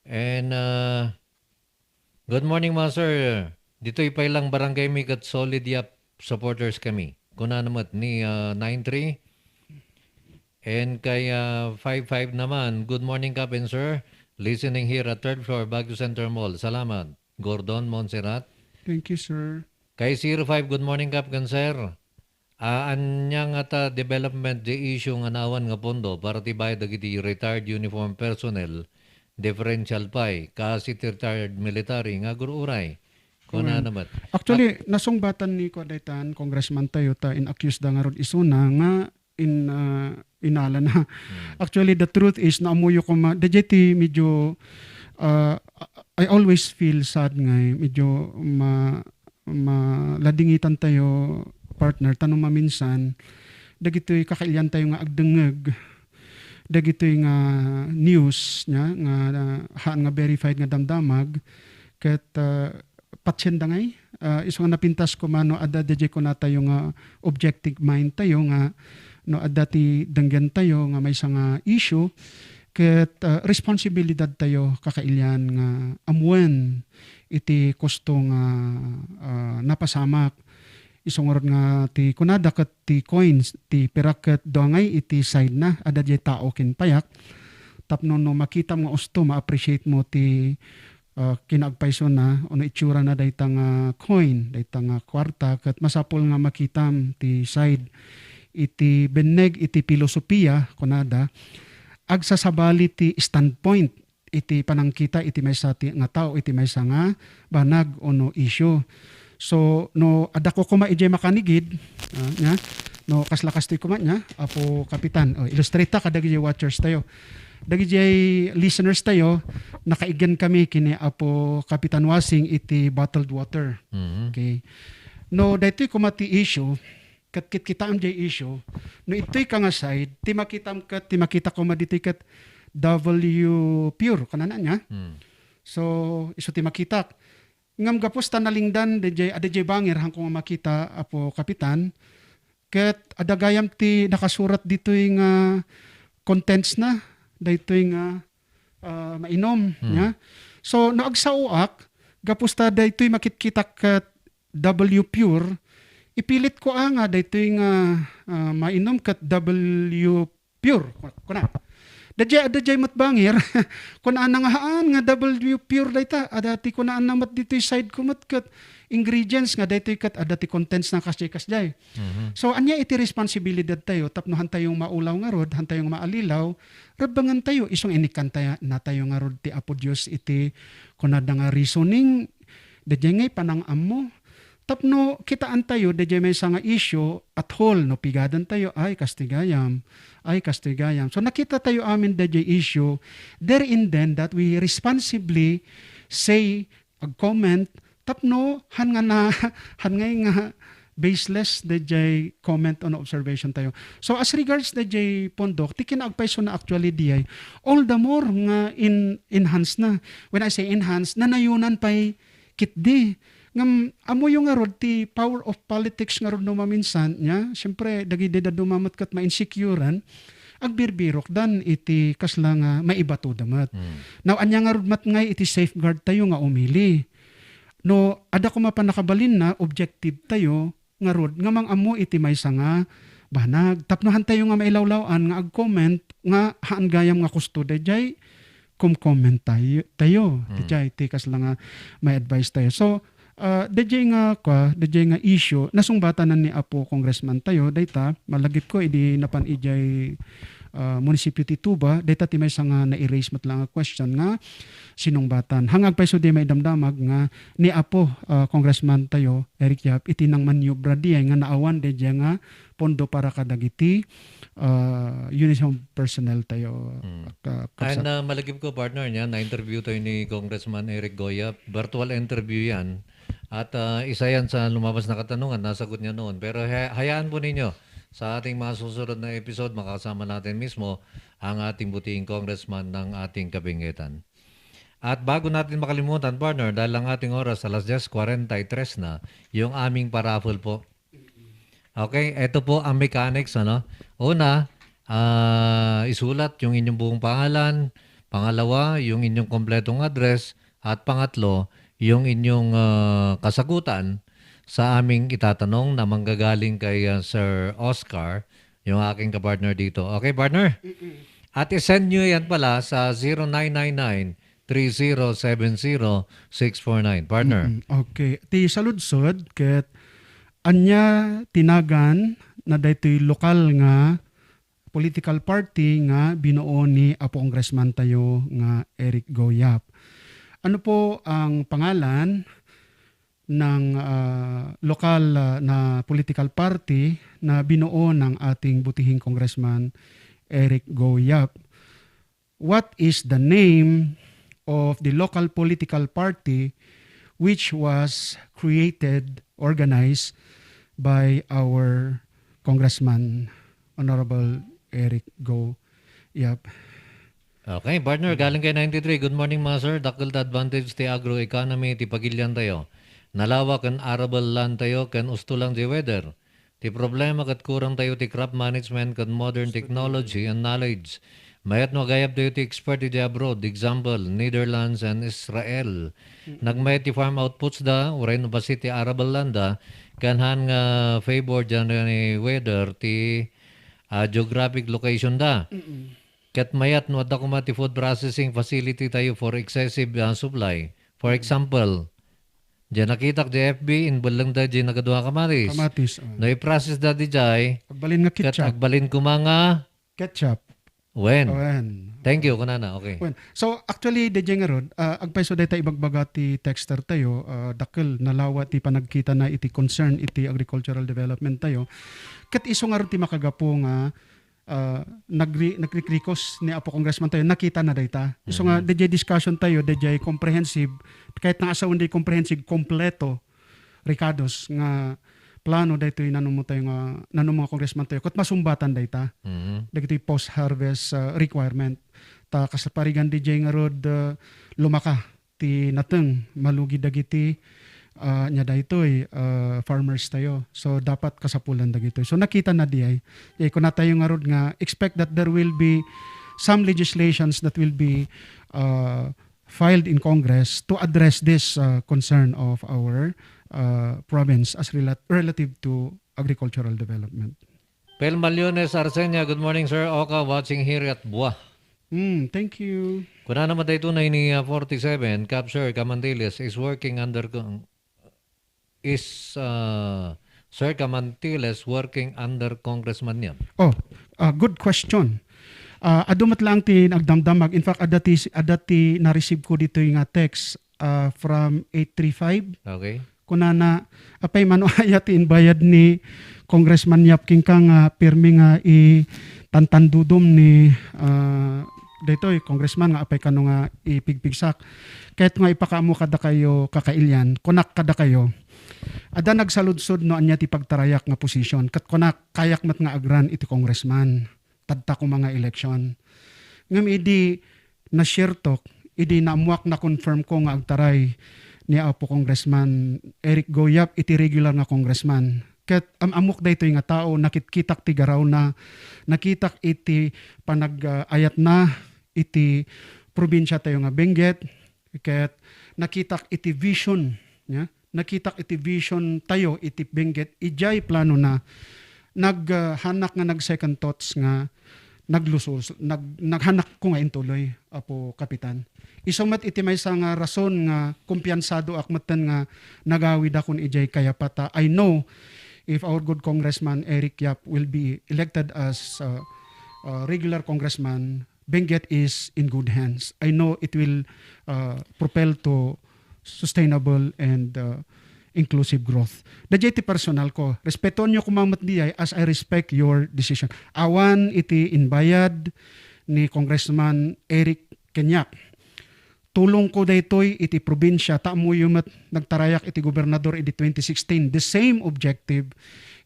And, ah, good morning, mga sir. Ditoy pay lang barangay mi ket solid Yap supporters kami. Kunana met ni, ah, nine three. And kay, ah, five five naman, "Good morning, Kap and sir. Listening here at third floor, Baguio Center Mall. Salamat." Gordon Montserrat. Thank you, sir. Kay zero five, "Good morning, Kap and sir. Ah, ania ngata development di issue nga naawan nga pondo para ti bayad dagiti retired uniform personnel, differential pay, kas iti retired military nga agur-uray?" Kunana met. Actually, nasungbatan ni kua daytan, Congressman tayo, ta in-accuse da ngarud isuna nga in, ah, inala na. Hmm. Actually, the truth is, naamuyo koma, dayjay ti medyo, ah, I always feel sad nga, eh, medyo ma-, maladingitan tayo, partner, ta no maminsan, dagitoy kakailian tayo nga agdengngeg, dagitoy nga news, nia, nga, ah, haan nga verified nga damdamag, ket, ah, patien da ngay, ah, isu nga napintas koma no adda dayjay kunatayo nga objective mind tayo nga no adda ti denggen tayo nga maysa nga issue, ket, ah, responsibilidad tayo kakailian nga ammuen iti kosto nga, ah, napasamak. Isu ngarud nga ti kunada ket ti coins, ti pirak ket dua ngay iti side na, adda diay tao ken payak. Tapno no makitam nga usto, ma-appreciate mo ti, ah, kinaagpaysona, ono itsura na dayta nga coin, dayta nga kuarta, ket masapul nga makitam ti side iti benneg iti filosofia, kunada, agsasabali ti standpoint iti panangkita iti maysa ti, nga tao iti maysa nga banag ono issue. So, no adda ko koma idiay makanigid, ah, nia, no kasla kastoy koma nia, Apo Kapitan, oh, illustrate ta kadagiti watchers tayo. Dagiti listeners tayo, nakaigyan kami kini Apo Kapitan Wasing iti bottled water. Mhm. Okay. No, daytoy koma ti issue, ket kitkitaem diay issue, no ittoy ka nga side, ti makitam ket, ti makita koma ditoy ket W Pure, kanana nia? Hmm. So, isu ti makitak. Ngem gapus ta nalingdan, dayjay, adda diay banger, haanko nga makita, Apo Kapitan, ket adda gayam ti nakasurat ditoy nga contents na, daytoy nga, ah, mainom, Hmm. nia? So, no agsaoak, gapus ta daytoy makitkitak ket W Pure, ipilit ko a nga daytoy nga, ah, mainom ket W Pure, kuna. Dayjay, dayjay met banger, kunana nga haan nga W Pure dayta, adda ti kunana met ditoy side ko met ket ingredients nga daytoy ket adda ti contents na kasdiay-kasdiay. Mhm. So, ania iti responsibilidad tayo tapno han tayo maulaw ngarud, han tayo maalilaw, rebbengentayo, isu nga inikkanta natayo ngarud ti Apo Dios iti kunada nga reasoning, daydiay ngay panang-ammo. Tapno kitaentayo, daydiay maysa nga issue at whole, no pigadantayo, ay, kastoy gayam, ay, kastoy gayam. So, nakita tayo amin daydiay issue, there and then that we responsibly say, ag-comment, tapno han nga na, han ngay nga baseless daydiay comment on observation tayo. So, as regards daydiay pundok, ti kinaagpayso na actually diay, all the more nga in-, enhance na. When I say enhance, nanayunan pay kitdi. Ngem, ammoyo ngarud ti power of politics ngarud no maminsan, nya, siyempre, dagidi dadduma met ket ma-insecurean, agbirbirokdan iti kasla nga maibatoda met. Mm. Now, ania ngarud met ngay iti safeguard tayo nga umili? No, adda koma pannakabalinna, objective tayo ngarud nga mang-ammo iti maysa nga banag. Tapno han tayo nga mailawlaw-an nga ag-comment nga haan gayam nga kusto daydiay kumcomment tayo, tayo. Hmm. Daydiay ti kasla nga may advice tayo. So, ah, daydiay nga, kua, daydiay nga issue, nasungbatanan ni Apo Congressman tayo, dayta, malagipko, idi napan idiay, ah, munisipyo ti Tuba, dayta ti maysa nga na-erase met lang a question nga sinungbatan. Hangagpayso di maidamdamag nga ni Apo, ah, Congressman tayo, Eric Yap, iti nangmaniobra diay nga naawan daydiay nga pondo para kadagiti, ah, uniform personnel tayo, Hmm. ka-, Ay, kabsa- na malagip ko, partner, niya, na-interview tayo ni Congressman Eric Goyap. Virtual interview yan. At, ah, isa yan sa lumabas na katanungan, nasagot niya noon. Pero ha-, hayaan po ninyo sa ating mga susunod na episode, makasama natin mismo ang ating butihing congressman ng ating kabingitan. At bago natin makalimutan, partner, dahil ang ating oras alas diyes kwarenta y tres na, yung aming paraffle po. Okay, ito po ang mechanics, ano? Una, ah, isulat yung inyong buong pangalan. Pangalawa, yung inyong kompletong address. At pangatlo, yung inyong, ah, kasagutan sa aming itatanong na manggagaling kay, ah, Sir Oscar, yung aking kapartner dito. Okay, partner? Mm-mm. At i-send nyo yan pala sa zero nine nine nine three zero seven zero six four nine. Partner. Mm-mm. Okay. Ti saludsod, ket ania ti nagan na daytoy lokal nga political party nga binuo ni Apo Congressman tayo nga Eric Goyap? Ano po ang pangalan ng, ah, lokal, ah, na political party na binuo ng ating butihing Congressman Eric Goyap? What is the name of the local political party which was created, organized by our Congressman, Honorable Eric Goyap? Okay, partner, galing kay ninety-three. Good morning, mga sir. Dakkel ta advantage ti agroeconomy ti pagilian tayo. Nalawa ken arable land tayo ken usto lang ti weather. Ti problema ket kurang tayo ti crop management ken modern technology and knowledge. Mayat no agayab tayo ti expert iti abroad, example, Netherlands and Israel. Mm-mm. Nagmayat ti farm outputs da, uray no bassit ti arable land da, ken han nga favor diay weather ti, ah, geographic location da. Mm-mm. Ket mayat no adda koma ti food processing facility tayo for excessive, ah, supply. For Mm. example, diay nakitak diay F B, inbelleng da diay nagadua kamatis. Kamatis, ah. No i-process da diay, Agbalin nga ket ketchup. Agbalin koma nga Ketchup. Wen. Wen. Thank you, kunana. Okay. Wen. So, actually, diay ngarud, ah, agpayso dayta ibagbaga ti texter tayo, ah, dakkel, nalawa ti panagkitana iti concern iti agricultural development tayo. Ket isu ngarud ti makagapu nga ah, nagri-, nagrikrikos ni Apo Congressman tayo, nakitana dayta. Isu nga, Mhm. diay discussion tayo, diay comprehensive, kahit nga asawen diay comprehensive, kompleto, rekados nga plano daytoy nanummo tayo nga, nanummo nga congressman tayo, ket masumbatan dayta. Mhm. Dagitoy post-harvest, ah, requirement. Ta kasaparigan diay ngarud, ah, lumaka ti nateng, malugi dagiti, ah, nia daytoy, ah, farmers tayo. So, dapat kasapulan dagitoy. So, nakitana diay. Diay, kuna tayo ngarud nga, expect that there will be some legislations that will be, ah, filed in Congress to address this, ah, concern of our, ah, province as relat-, relative to agricultural development. Pel Maliones Arsenia, good morning, Sir Oka, watching here at Buah. Mm, thank you. Kunana met daytoy ni, ah, forty-seven, Capture Camandiles is working under con-, is, uh, Sir Camantiles working under Congressman Yap? Oh, ah, good question. Ah, adu met laeng ti nagdamdamag. In fact, adda ti, adda ti na-receive ko ditoy nga text, ah, from eight three five. Okay. Kunana, "Apay, mano aya ti inbayad ni Congressman Yap kenka nga pirmi nga itantandudom ni, ah, daytoy, Congressman, nga apay kano nga ipigpigsak?" Ket nga ipakaammo kadakayo, kakailian, kunak kadakayo, adda nagsaludsod no ania ti pagtarayak nga position, ket kunak, kayak met nga agrun iti congressman, tadta koma nga election. Ngem idi na-share tok, idi naammoak, na-confirm ko nga agtaray ni Apo Congressman Eric Go Yap iti regular nga congressman. Ket am-ammok daytoy nga tao, nakitkitak ti garawna, nakitak iti panag-, ah, ayatna iti probinsiatayo nga Benguet, ket nakitak iti vision, ya, nakitak iti vision tayo iti Benguet, idiay planona, nag, ah, hanak nga nag-second thoughts nga naglusos-, nag-, naghanak ko nga intuloy, Apo Kapitan. Isu met iti maysa nga rason nga kumpiansadoak metten nga nagawidakon idiay kayapata. I know if our good Congressman Eric Yap will be elected as, uh, uh, regular congressman, Benguet is in good hands. I know it will, uh, propel to sustainable and, uh, inclusive growth. Daydiay ti personal ko. Respetuanyo koma met diay as I respect your decision. Awan iti inbayad ni Congressman Eric ken Yap. Tulongko daytoy iti probinsia, ta ammoyo met nagtarayak iti gobernador idi twenty sixteen. The same objective.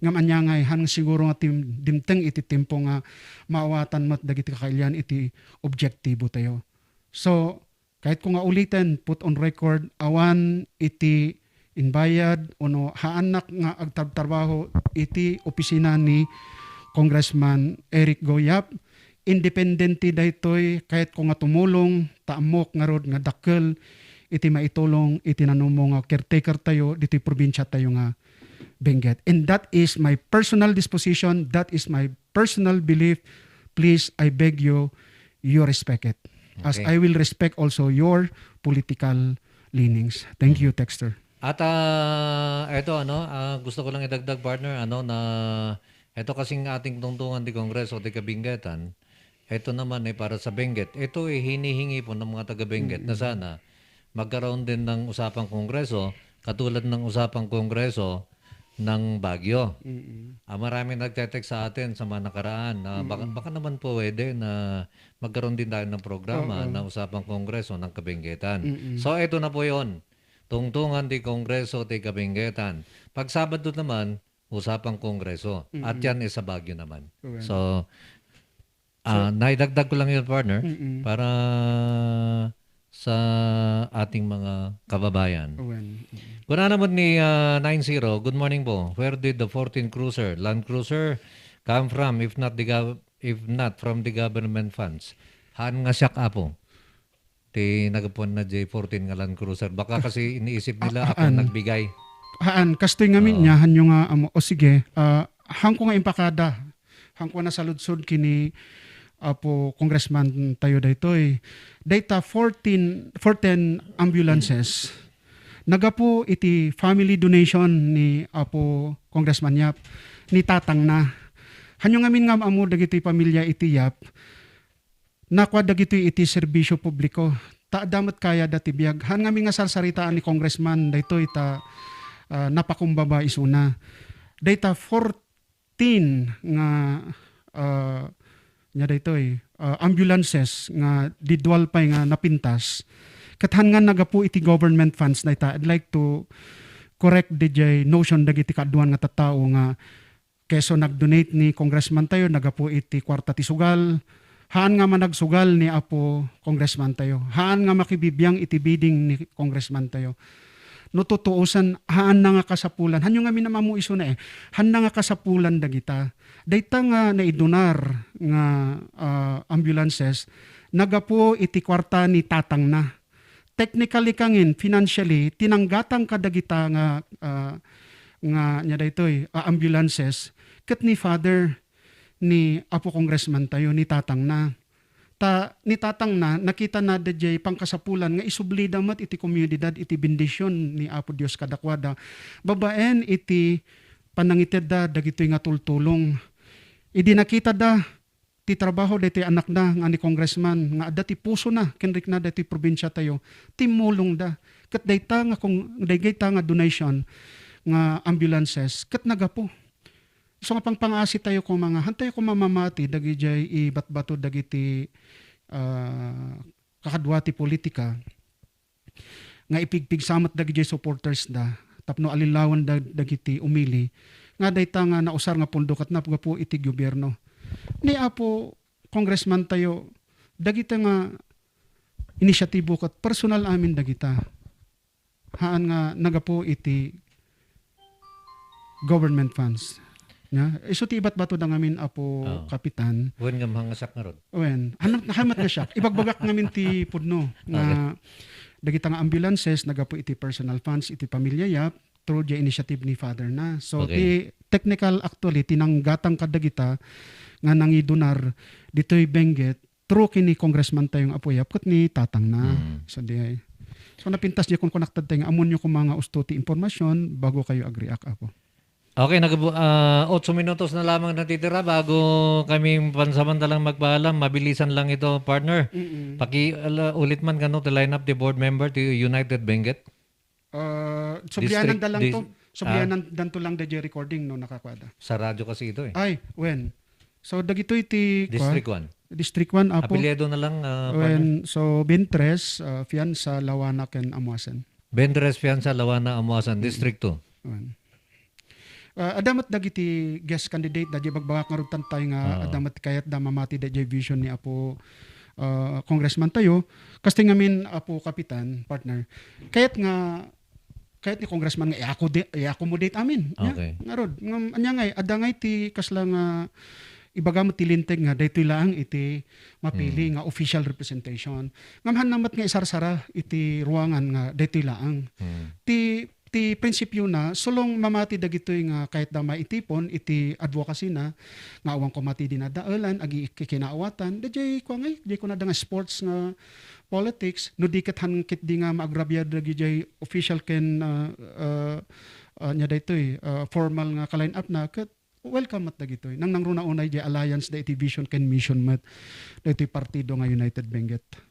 Ngem ania ngay, han siguro nga tim-, dimteng iti tiempo nga maawatan met dagiti kakailian iti objektibo tayo. So, kayatko nga uliten, put on record, awan iti inbayad ono haannak nga agtartrabaho iti opisina ni Congressman Eric Go Yap. Independente daytoy, kayatko nga tumulong, ta ammok ngarud nga dakkel iti maitulong iti nanumo nga caretaker tayo ditoy probinsia tayo nga Benguet. And that is my personal disposition, that is my personal belief. Please, I beg you, you respect it. As Okay. I will respect also your political leanings. Thank you, Texter. At, ah, eto, ano, ah, gusto ko lang idagdag, partner, ano, na eto kasing ating tungtungan di Kongreso, di Kabinggetan, eto naman ay para sa Benguet. Eto ay hinihingi po ng mga taga Benguet na Mm. sana magkaroon din ng usapang Kongreso, katulad ng usapang Kongreso ng Baguio. Mm. Ah, maraming nagte-text sa atin sa mga nakaraan na baka, Mm. baka naman po pwede na magkaroon din tayo ng programa Oo. ng usapang Kongreso ng Kabinggetan. Mm. So, eto na po yon. Tungtungan di Kongreso ti Kabinggetan. Pag Sabado naman, usapang Kongreso. At Mm. yan is sa Baguio naman. Correct. So, ah, So naidagdag ko lang yun, partner, Mm. para sa ating mga kababayan. Awen. Mm. Kuna naman ni, ah, nine zero, "Good morning po. Where did the fourteen cruiser, Land Cruiser, come from if not the gov-, if not from the government funds?" Haan nga siak, Apo. Ti nagapuan na J fourteen nga Land Cruiser. Baka kasi iniisip nila Ah, ako haan. nagbigay. Haan, kastoy ngamin Oo. niya, hanyo nga, amo, o sige, ah, hangko nga impakada, hangko nga nasaludsod kini Apo Congressman tayo daytoy. Dayta fourteen, fourteen ambulances. Nagapu iti family donation ni Apo Congressman Yap, ni tatangna. Hanyo ngamin nga amo dagiti pamilya iti Yap, nakua dagitoy iti serbisyo publiko. Ta adda met kayada ti biag. Haan ngamin nga sarsaritaan ni Congressman daytoy ta, ah, napakumbaba isuna. Dayta fourteen nga, ah, nia daytoy, ah, ambulances nga di dual pay nga napintas. Ket haan nga nagapu iti government funds dayta. I'd like to correct diay notion dagiti kaaduan nga tattao nga keso nag-donate ni Congressman tayo, nagapu iti kuarta ti sugal. Haan nga managsugal ni Apo Congressman tayo. Haan nga makibibiang iti bidding ni Congressman tayo. No tutuosan, haan na nga kasapulan. Hanyo ngamin a amo isuna eh. Haan na nga kasapulan dagita. Dayta nga naidunar nga, ah, ambulances, nagapu iti kuarta ni tatangna. Technically kangin, financially, tinanggatan kadagita nga, ah, nga nia daytoy, ah, ambulances, ket ni father ni Apo Congressman tayo, ni tatangna. Ta ni tatangna, nakitana daydiay pangkasapulan nga isublida met iti komunidad iti bendision ni Apo Dios kadakuada, babaen iti panangitedda dagitoy nga tultulong. Idi nakitada ti trabaho daytoy anakda nga ni congressman, nga adda ti pusona ken rikna daytoy probinsiatayo, timmulongda. Ket dayta nga kung, dayta nga donation nga ambulances, ket nagapu. Isu nga pangpangaasitayo koma nga, hantayo koma mamati dagidiay ibatbato dagiti, ah, kakadua ti politika nga ipigpigsa met dagidiay supporters da tapno allilawan da dagiti umili nga dayta nga nausar nga pondo ket napgapu iti gobierno. Ni Apo Congressman tayo, dagita nga inisyatibo ket personal amin dagita. Haan nga nagapu iti government funds. Nya, isu ti ibatbato da ngamin, Apo Oo. Kapitan. Wen nga mahangasak ngarud. Wen, ano, nahamat na siya. Ibagbagak ngamin ti pudno nga Okay. dagita nga ambulances nagapu iti personal funds iti pamilya Yap through the initiative ni Father na. So, Okay. ti technical, actually, ti nanggatang kadagita nga nangidonar ditoy Benguet through ken ni Congressman tayo nga Apo Yap ket ni tatangna. Mm. So, di ay. So, napintas di kun kunak tayo nga amonyo koma nga usto ti impormasyon bago kayo agriak, Apo. Okay, nag-, ah, otso minutos na lamang natitira bago kami pansamantalang magpaalam. Mabilisan lang ito, partner. Mm-mm. Paki-, ala-, ulit man kano ti line up ti board member ti United Benguet. Ah, sublianan District, da lang dis-, to. Sublianan ah. Dan to lang da jay recording no nakakuada. Sa radyo kasi ito eh. Ay, when? So, dagitoy ti, District kwa? One. District one, Apo. Apelyido na lang, ah, partner. When, so, Bintres, ah, Fianza, Lawana, ken Amuasen. Bintres, Fianza, Lawana, Amuasen, Mm. District two. When. Ah, adda met dagiti guest candidate, da jay bagbagak ngarud tantay nga Oo. adda met kayat da mamati da jay vision ni Apo, ah, Congressman tayo. Kasta ngamin, Apo Kapitan, partner. Kayat nga, kayat ni Congressman nga i-accommodate, i-accommodate amin. Nya, Okay. ngarud, ngam, anya ngay, adda ngay ti kasla nga ibaga met ti linteg nga daytoy laang iti mapili Mm. nga official representation. Ngam haan na met nga isarsara iti ruangan nga daytoy laang. Mm. Ti ti prinsipyona, sulong mamati dagitoy nga kayat da maitipon iti advocacy na, nga awan koma ti dinadaelan, agi-, kikinaawatan, dayjay kua ngay, dayjay kunada nga sports nga politics, no di ket han ketdi nga maagrabiar dagidiay official ken, ah, ah, ah, nya daytoy, ah, formal nga ka-line up na, ket welcome met dagitoy. Nangnangruna unay jay alliance da iti vision ken mission met daytoy partido nga United Benguet.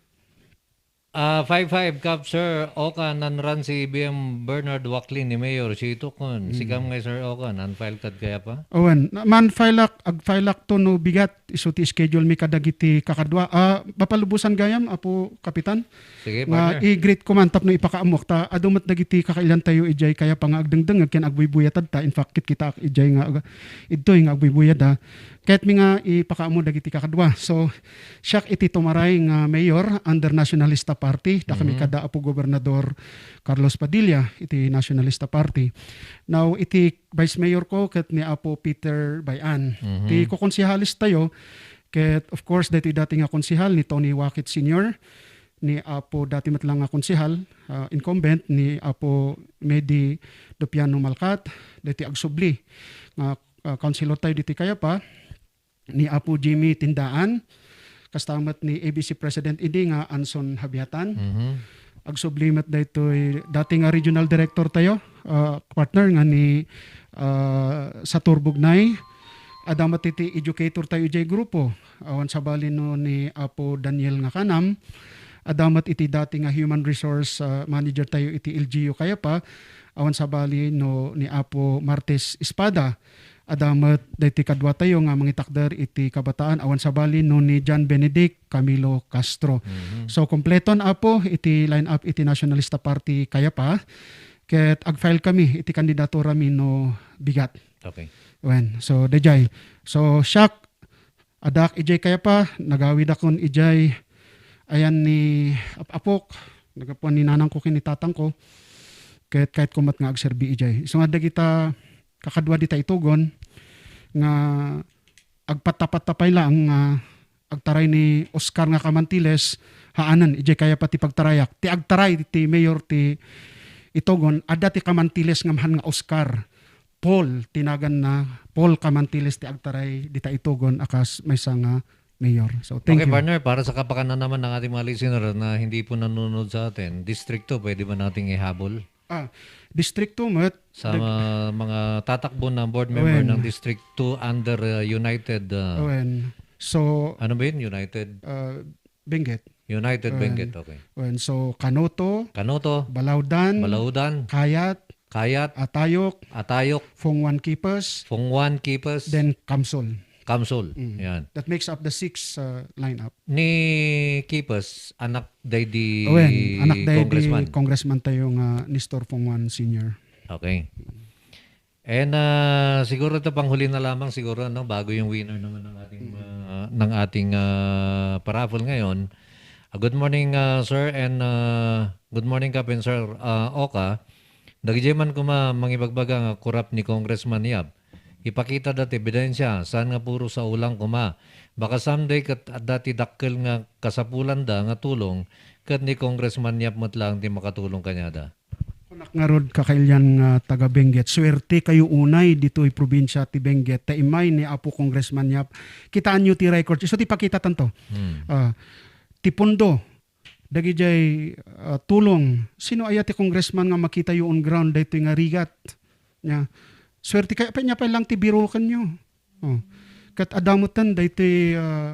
Ah, five five, Kap Sir Oka, nan-run si B M Bernard Wacklin ni Mayor Sito kun. Mm. Sikam ngay, Sir Oka, nan-file kad kayapa? Awan, na-, man-file ak, ag-file ak to no bigat, isu ti schedule mi kadagiti kakadua. Ah, mapalubosan gayam, Apo Kapitan? Sige, nga partner. I-greet ko man tapno ipakaamok ta, adu met dagiti kakailian tayo ijay kayapa nga agdengdengngeg ken agbuybuyatta. In fact, kitkitaak ijay nga ag-, idtoy nga agbuybuyada. Kayatmi nga ipakaammo dagiti kakadua. So, siak iti tumaray nga mayor under Nationalista Party, dakami Mhm. kada Apo Gobernador Carlos Padilla iti Nationalista Party. Now, iti vice mayor ko ket ni Apo Peter Bayan. Mhm. Ti kokonsehales tayo, ket of course, daytoy dati nga konsehal ni Tony Wakit Senior, ni Apo dati met lang nga konsehal, ah, incumbent, ni Apo Medi Dopiano Malcat, daytoy agsubli nga, ah, councilor tayo ditoy Kayapa, ni Apo Jimmy Tindaan, kasta met ni A B C President idi nga Anson Habiatan. Mhm. Agsubli met daytoy dati nga regional director tayo, ah, partner nga ni, ah, Satur Bugnay. Adda met iti educator tayo ijay grupo. Awan sabali no ni Apo Daniel nga kanam. Adda met iti dati nga human resource, ah, manager tayo iti L G U Kayapa. Awan sabali no ni Apo Martes Espada. Adda met daytoy kadua tayo nga mangitakder iti kabataan, awan sabali no ni John Benedict Camilo Castro. Mhm. So, kompleton, Apo, iti line-up iti Nationalista Party Kayapa, ket ag-file kami iti kandidatura mi no bigat. Okay. Wen, so, dayjay. So, siak, addaak ijay Kayapa, nagawidakon ijay ayan ni ap-apok, nagapuan ni nanangko ken ni tatangko, ket kayatko met nga agserbi ijay. Isu nga dagita kakadua dita itugon nga agpattapatta pay laeng nga agtaray ni Oscar nga Kamantiles, haanen, ijay Kayapa ti pagtarayak. Ti agtaray ti mayor ti itugon, adda ti Kamantiles ngem haan nga Oscar. Paul ti naganna, Paul Kamantiles ti agtaray dita itugon a kas maysa nga Mayor. So, thank Okay, you. Partner, para sa kapakanan naman ng ating mga listener na hindi po nanonood sa atin, District two, pwede ba nating ihabol? Ah, District two met, Sa dag- mga, mga tatakbo na board member Wen. ng District two under, uh, United, uh, Wen. So, ano ba yun? United? Uh, Benguet. United Wen. Benguet, okay. Wen. So, Canoto, Canoto, Balaudan, Balaudan, Kayat, Kayat, Atayok, Atayok, Phung Wan Kipes, Phung Wan Kipes, then Kamsol. Kamsol. Mm. Yan. That makes up the six, uh, lineup. Ni Kipes, anak day di Wen, anak day di congressman. Congressman tayo nga Nestor Phung Wan Senior. Okay. And, ah, siguro ito panghuli na lamang siguro, no, bago yung winner naman ng ating, Mm. ah, ng ating, ah, paraffle ngayon. Ah, good morning, ah, sir, and, ah, good morning, Kap and Sir, ah, Oka. Dagiti man koma mangibagbaga nga korap ni Congressman Yap. Ipakita dati ebidensya, saan nga puro saulang koma. Baka someday ket adda ti dakkel nga kasapulanda nga tulong, ket ni Congressman Yap met laeng ti makatulong kaniada. Kunak ngarud, kakailian nga taga Benguet, suwerte kayo unay ditoy probinsya ti Benguet, ta immay ni Apo Congressman Yap. Kitaenyo ti record. Isu ti pakita tanto. Hmm. Ah, ti pondo, dagidiay, ah, tulong. Sino aya ti congressman nga makitayo on ground daytoy nga rigat? Nya, suwerte kayo, pay, nya pay lang ti birokenyo. Oh. Ket adda metten daytoy, ah,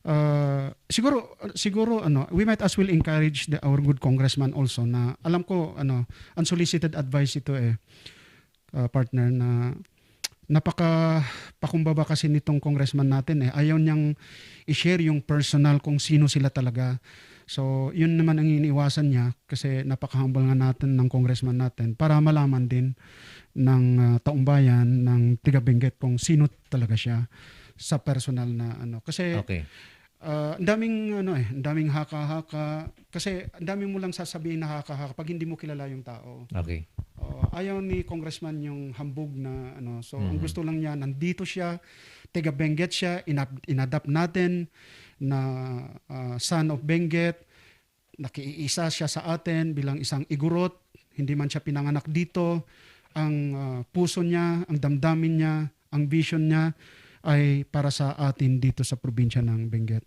ah, siguro, siguro, ano, we might as well encourage the, our good congressman also na, alam ko, ano, unsolicited advice ito eh, ah, partner, na napakapakumbaba kasi nitong congressman natin eh. Ayaw niyang i-share yung personal kung sino sila talaga. So, yun naman ang iniiwasan niya kasi napaka-humble nga natin ng congressman natin para malaman din ng, ah, taumbayan, ng tiga Benguet kung sino talaga siya sa personal na ano. Kasi, Okay. ah, ang daming ano eh, ang daming haka-haka. Kasi ang dami mo lang sasabihin na haka-haka pag hindi mo kilala yung tao. Okay. Oh, ayaw ni congressman yung hambog na ano. So, ang Mhm. gusto lang niya, nandito siya, taga Benguet siya, inap-, inadapt natin na, ah, son of Benguet, nakiisa siya sa atin bilang isang Igorot, hindi man siya pinanganak dito, ang, ah, puso niya, ang damdamin niya, ang vision niya ay para sa atin dito sa probinsya ng Benguet.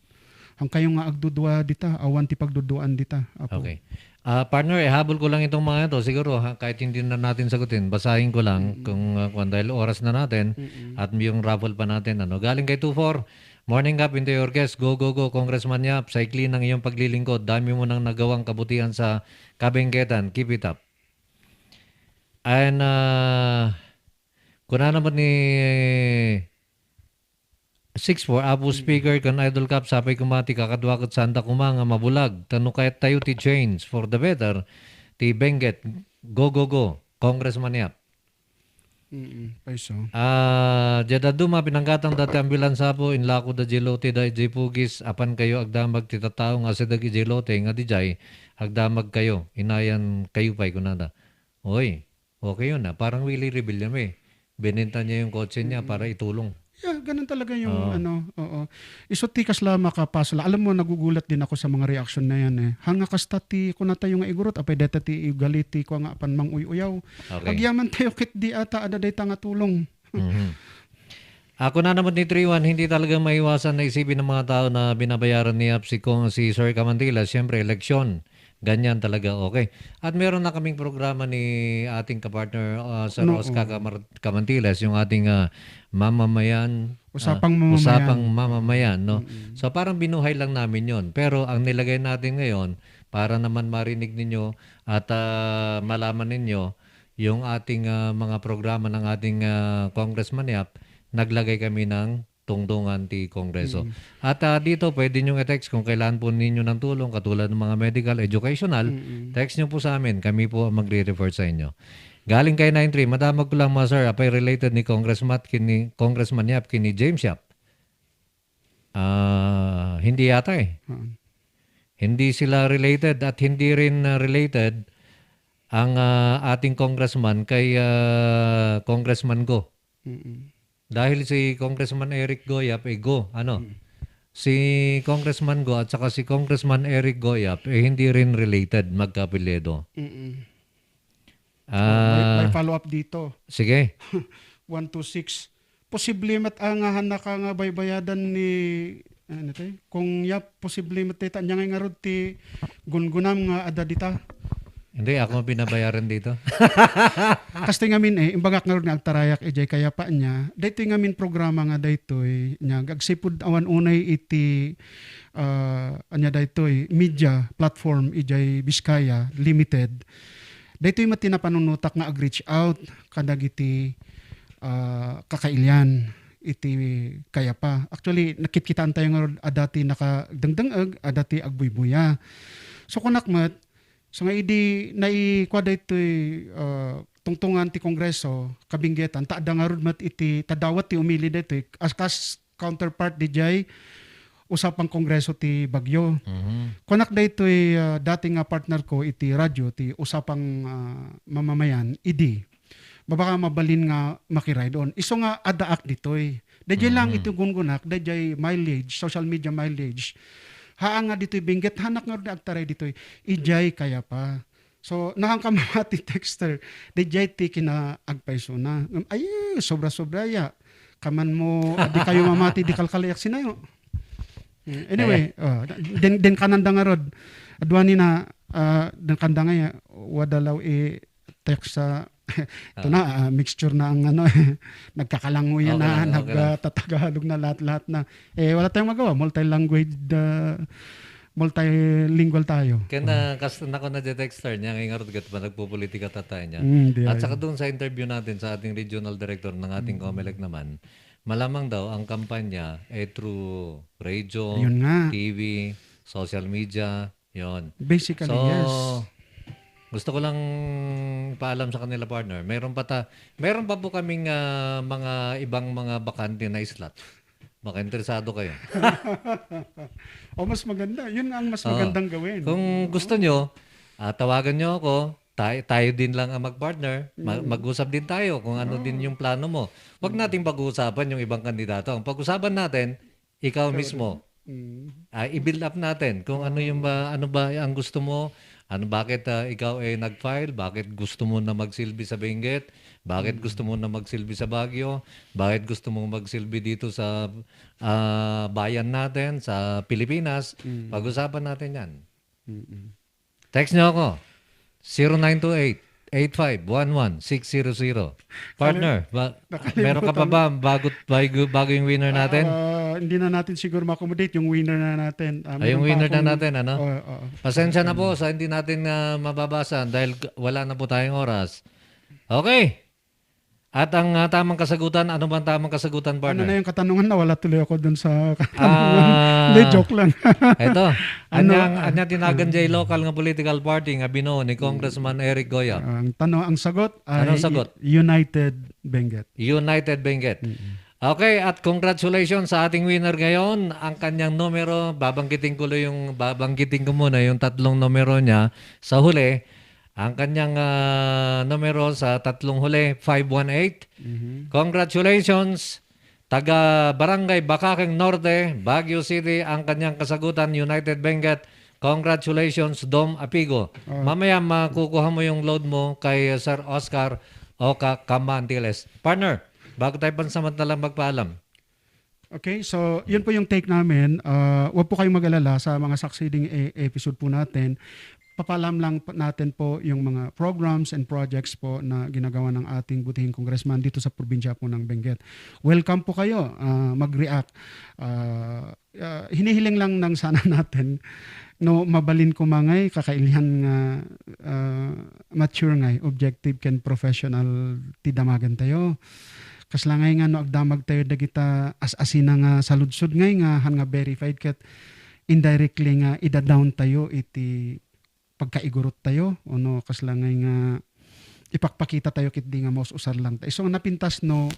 Ang kayo nga agdudua dita, awan ti pagduduaan dita, Apo. Okay. Ah, partner, ihabol ko lang itong mga ito. Siguro, ha, kahit hindi na natin sagutin, basahin ko lang Mm. kung, ah, kung dahil oras na natin Mm. at yung raffle pa natin. Ano. Galing kay two four, "Morning, Kap, Inday Orges. Go, go, go, Congressman Yap. Saikli ng iyong paglilingkod. Dami mo nang nagawang kabutihan sa kabengketan. Keep it up." And, ah, kunana met ni six four, Apo Mm. Speaker, ken Idol Kap, sapay koma ti kakadua ket saanda koma nga mabulag. Ta no kayat tayo ti change for the better, ti Benguet, go, go, go, Congressman Yap. Mm, payso. Ah, diay dadduma, pinanggatang dati ambulance, Apo, inlako da diay lote da idiay Pugis, apan kayo agdamag ti tattao nga asideg idiay lote nga didiay, agdamag kayo, inayan kayo pay, kunada. Oy, okay yun, ah. Parang Willie Revillame. Binenta niya yung kotse niya Mm. para itulong. Yeah, ganun talaga yung Oo. ano, oo. Isu ti kasla makapasla. Alam mo, nagugulat din ako sa mga reaksyon na yan eh. Hanga kasta ti, kuna tayo nga Igorot, apay deta ti ugali ti kua nga apan manguy-uyaw. Okay. Agyaman tayo ket di ata adda dayta nga tulong. Mhm. Ako na naman ni three one, hindi talaga maiwasan na isipin ng mga tao na binabayaran ni Yap si Kong, si Sir Kamantilas. Siyempre, eleksyon. Ganyan talaga, okay. At meron na kaming programa ni ating kapartner, ah, Sir No, Oscar oo. Kamar-, Kamantilas, yung ating, ah, mamamayan, Usapang ah, mamamayan. Usapang mamamayan, no? Mm-mm. So, parang binuhay lang namin yon. Pero ang nilagay natin ngayon, para naman marinig ninyo at, ah, malaman ninyo yung ating, ah, mga programa ng ating, ah, Congressman Yap, naglagay kami ng tungtungan ti Kongreso. Mm. At, ah, dito, pwede niyong i-text kung kailangan po ninyo ng tulong, katulad ng mga medical, educational, Mm-mm. text niyo po sa amin. Kami po ang magre-refer sa inyo. Galing kay nine three, madamag ko lang, mga sir, apay related ni Congressman, kini, Congressman Yap, kini James Yap? Ah, hindi yata eh. Mm. Hindi sila related at hindi rin, ah, related ang, ah, ating congressman kay, ah, Congressman Go. Mm-mm. Dahil si Congressman Eric Goyap, eh, Go, ano? Mm. Si Congressman Go at saka si Congressman Eric Goyap, eh, hindi rin related, magkaapelyido. Mm-mm. Ah. Oh, may, may follow-up dito. Sige. One two six. Posible met a nga hannaka nga baybayadan ni Ano to, eh? Kung ya, posible met ta, ania ngay ngarud ti gungunam nga adda dita? Hindi, ako ang binabayaran dito. Kastoy ngamin, eh, imbagak ngarud nga agtarayak idiay kayapa nia. Daytoy ngamin programa nga daytoy, nia, agsipud awan unay iti, ah, ania daytoy, media platform idiay Biskaya Limited. Daytoy met ti napanunotak nga ag-reach out kadagiti, ah, kakailian iti kayapa. Actually, nakitkitaan tayo nga adda ti nakadengdeng-eg, adda ti agbuybuya. So, kunak met, so nga idi naikua daytoy, ah, tungtungan ti Kongreso, kabinggetan, ta adda ngarud met iti, ta dawat ti umili daytoy, as kas counterpart didiay usapang Kongreso ti Baguio. Mhm. Kunak daytoy, ah, dati nga partner ko iti radyo, ti usapang, ah, mamamayan, idi. Baka mabalin nga makiride on. Isu nga addaak ditoy. Dayjay lang Mhm. iti gungunak, dayjay mileage, social media mileage. Haan nga ditoy bingget, haanak ngarud nga agtaray ditoy. Idiay kayapa. So, nahanka mamati texter, dayjay ti kinaagpaysona. Ngem, ay, sobra-sobra ya. Kaman mo, adi kayo mamati, di kalkaliak sinayo. Anyway, oh, den, den kananda ngarud. Adwa ni na, ah, den kanda nga ya, wada law i text sa, ito na, ah, mixture na ang ano, nagkakalanguyan Okay na, lang, okay lang. nagtatagalog na lahat-lahat na. Eh, wala tayong magawa. Multilanguage, ah, multilingual tayo. Kaya na, kas-, nako na detector niya, ngayon nga rin, kat-, nagpupolitika tatay niya. Mm, di At ay. Saka doon sa interview natin sa ating regional director ng ating Mm. COMELEC naman, malamang daw ang kampanya ay through radio, Yun nga. T V, social media, yon. Basically, So, yes. Gusto ko lang paalam sa kanila, partner. Meron pa ta, meron pa po kaming, ah, mga ibang mga bakante na slot. Baka interesado kayo. O, mas maganda. Yun nga ang mas Oo. Magandang gawin. Kung gusto nyo, ah, tawagan nyo ako. Tayo, tayo din lang ang mag-partner. Ma- Mm. Mag-usap din tayo kung ano Oo. Din yung plano mo. Huwag nating pag-uusapan yung ibang kandidato. Ang pag-usapan natin, ikaw Ikaw mismo. Mm. Ah, i-build up natin kung ano yung ba, ano ba ang gusto mo, ano, bakit, ah, ikaw ay nag-file, bakit gusto mo na magsilbi sa Benguet, bakit Mm. gusto mo na magsilbi sa Baguio, bakit gusto mo magsilbi dito sa, ah, bayan natin, sa Pilipinas. Mm. Pag-usapan natin yan. Mm-mm. Text nyo ako. Zero nine two eight, eight five one one, six zero zero. Partner, ba, Nakalimutan. Meron ka pa ba bago, bago, bago yung winner natin? Ah, hindi na natin siguro ma-accommodate yung winner na natin. Ah, Ay, yung meron pa winner na akong natin, ano? Oo, oo. Pasensya na po sa hindi natin, ah, mababasa dahil g-, wala na po tayong oras. Okay. At ang, ah, tamang kasagutan, ano bang tamang kasagutan, Ano partner? Na yung katanungan? Nawala tuloy ako dun sa katanungan. Ah, Hindi, joke lang. Ito. Ano, Anyang, ah, anya tinagan jay local nga political party nga binuo ni Congressman Eric Goya? Ang tanong, ang sagot ay Anong sagot? United Benguet. United Benguet. Mm-mm. Okay, at congratulations sa ating winner ngayon. Ang kanyang numero, babanggitin ko lang yung, babanggitin ko muna yung tatlong numero niya sa huli. Ang kanyang, ah, numero sa tatlong huli, five one eight. Mhm. Congratulations, taga Barangay Bacakeng Norte, Baguio City, ang kanyang kasagutan, United Benguet. Congratulations, Dom Apigo. Oh. Mamaya makukuha mo yung load mo kay Sir Oscar o ka Kama Antilles. Partner, bago tayo pansamantalang magpaalam. Okay, so yun po yung take namin. Ah, huwag po kayong mag-alala sa mga succeeding e- episode po natin. Papaalam lang po natin po yung mga programs and projects po na ginagawa ng ating butihing congressman dito sa probinsya po ng Benguet. Welcome po kayo, ah, mag-react. Ah, ah, hinihiling lang nang sana natin, no, mabalin ko mangay, kakailihan nga, ah, mature ngay, objective ken professional ti damagan tayo. Kasla ngay nga no agdamag tayo dagita as-asina nga saludsod ngay nga han nga verified ket indirectly nga ida-down tayo iti pagkaigurot tayo, ono kasla ngay nga ipakpakita tayo ket di nga maus-usar lang tayo. So, napintas no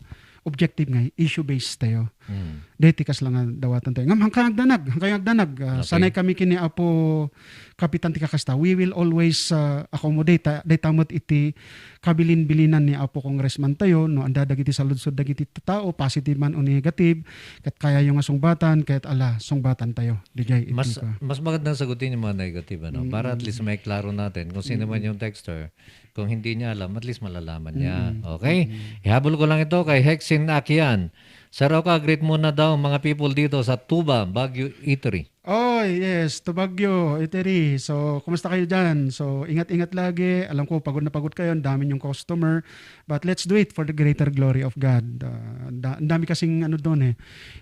objective ngay, issue-based tayo. Mm. Deti kasla nga dawatan tayo. Ngam, hangka agdanag, hangka agdanag. Ah, Okay. Sanay kami kini Apo Kapitan ti kakasta. We will always, ah, accommodate. Ah, dayta met iti kabilin-bilinan ni Apo Congressman tayo, no, anda dagiti saludsod dagiti tao, positive man o negative, ket kayayo nga sungbatan, ket ala, sungbatan tayo. Dijay iti Mas pa. Mas magandang sagutin yung mga negative, ano, para at Mm. least may klaro natin kung sino man Mm. Yung texter. Kung hindi niya alam, at least malalaman niya. Mm. Okay? Mm. Ihabol ko lang ito kay Hex Tin Akian. Sir Oka, greet muna daw mga people dito sa Tuba, Baguio Eatery. Oh, yes, to Baguio, Eatery. So, kumusta kayo dyan? So, ingat-ingat lagi. Alam ko, pagod na pagod kayo. Ang dami yung customer. But let's do it for the greater glory of God. Uh, da- ang dami kasing ano doon eh.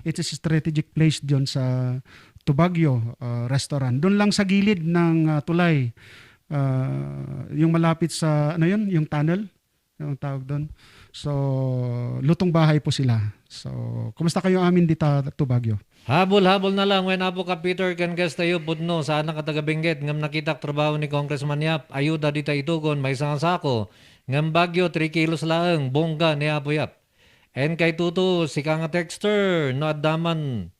It is a strategic place doon sa Tubaguio uh, restaurant. Doon lang sa gilid ng uh, tulay. Uh, yung malapit sa, ano yun? Yung tunnel? Yung tawag doon. So, lutong bahay po sila. So, kumusta kayo amin dita to Baguio? Habol-habol na lang, wen Apo ka Peter ken guest tayo, pudno, saan ka taga Benguet, ngem nakitak trabaho ni Congressman Yap, ayuda dita itugon, maysa nga sako, ngem Baguio, three kilos laeng, bongga ni Apo Yap. And kay Tuto, sika nga texter, no adda man,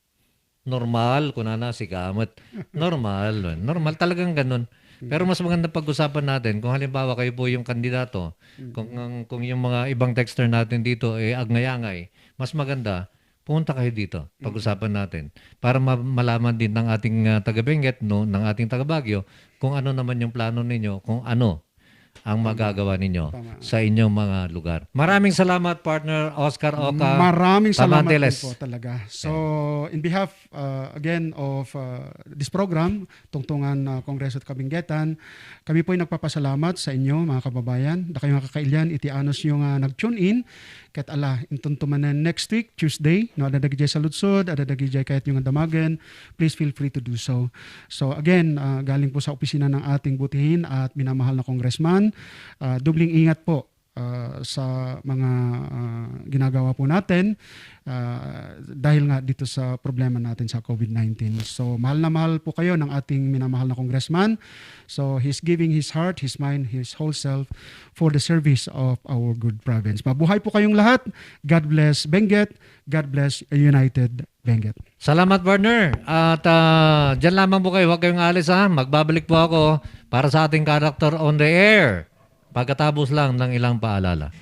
normal, kunana, sika met. Normal, wen. Normal talagang ganun. Pero mas maganda pag-usapan natin kung halimbawa kayo po yung kandidato, kung, kung yung mga ibang texter natin dito, eh, agngay-angay, mas maganda, pumunta kayo dito. Pag-usapan natin. Para ma- malaman din ng ating ah, taga Benguet, no, ng ating taga Baguio, kung ano naman yung plano ninyo, kung ano ang magagawa ninyo Tama. sa inyong mga lugar. Maraming salamat, partner Oscar Oka. Maraming salamat Tamanteles. Din po talaga. So, in behalf uh, again of uh, this program, Tungtungan uh, Kongreso at Kabinggetan, kami po ay nagpapasalamat sa inyo, mga kababayan. Da kayo nga kakailian, iti anus yung uh, nag-tune in. Ket ala, inton tumanen next week, Tuesday, no, adda dagiti saludsod, adda dagiti kayat yung damagen, please feel free to do so. So again, uh, galing po sa opisina ng ating butihin at minamahal na congressman, uh, dubling ingat po uh, sa mga uh, ginagawa po natin uh, dahil nga dito sa problema natin sa COVID nineteen. So mahal na mahal po kayo ng ating minamahal na congressman. So he's giving his heart, his mind, his whole self for the service of our good province. Mabuhay po kayong lahat. God bless Benguet. God bless United Benguet. Salamat, partner. At ah, dyan lamang po kayo. Huwag kayong alis, ha. Magbabalik po ako para sa ating character on the air. Pagkatapos lang ng ilang paalala.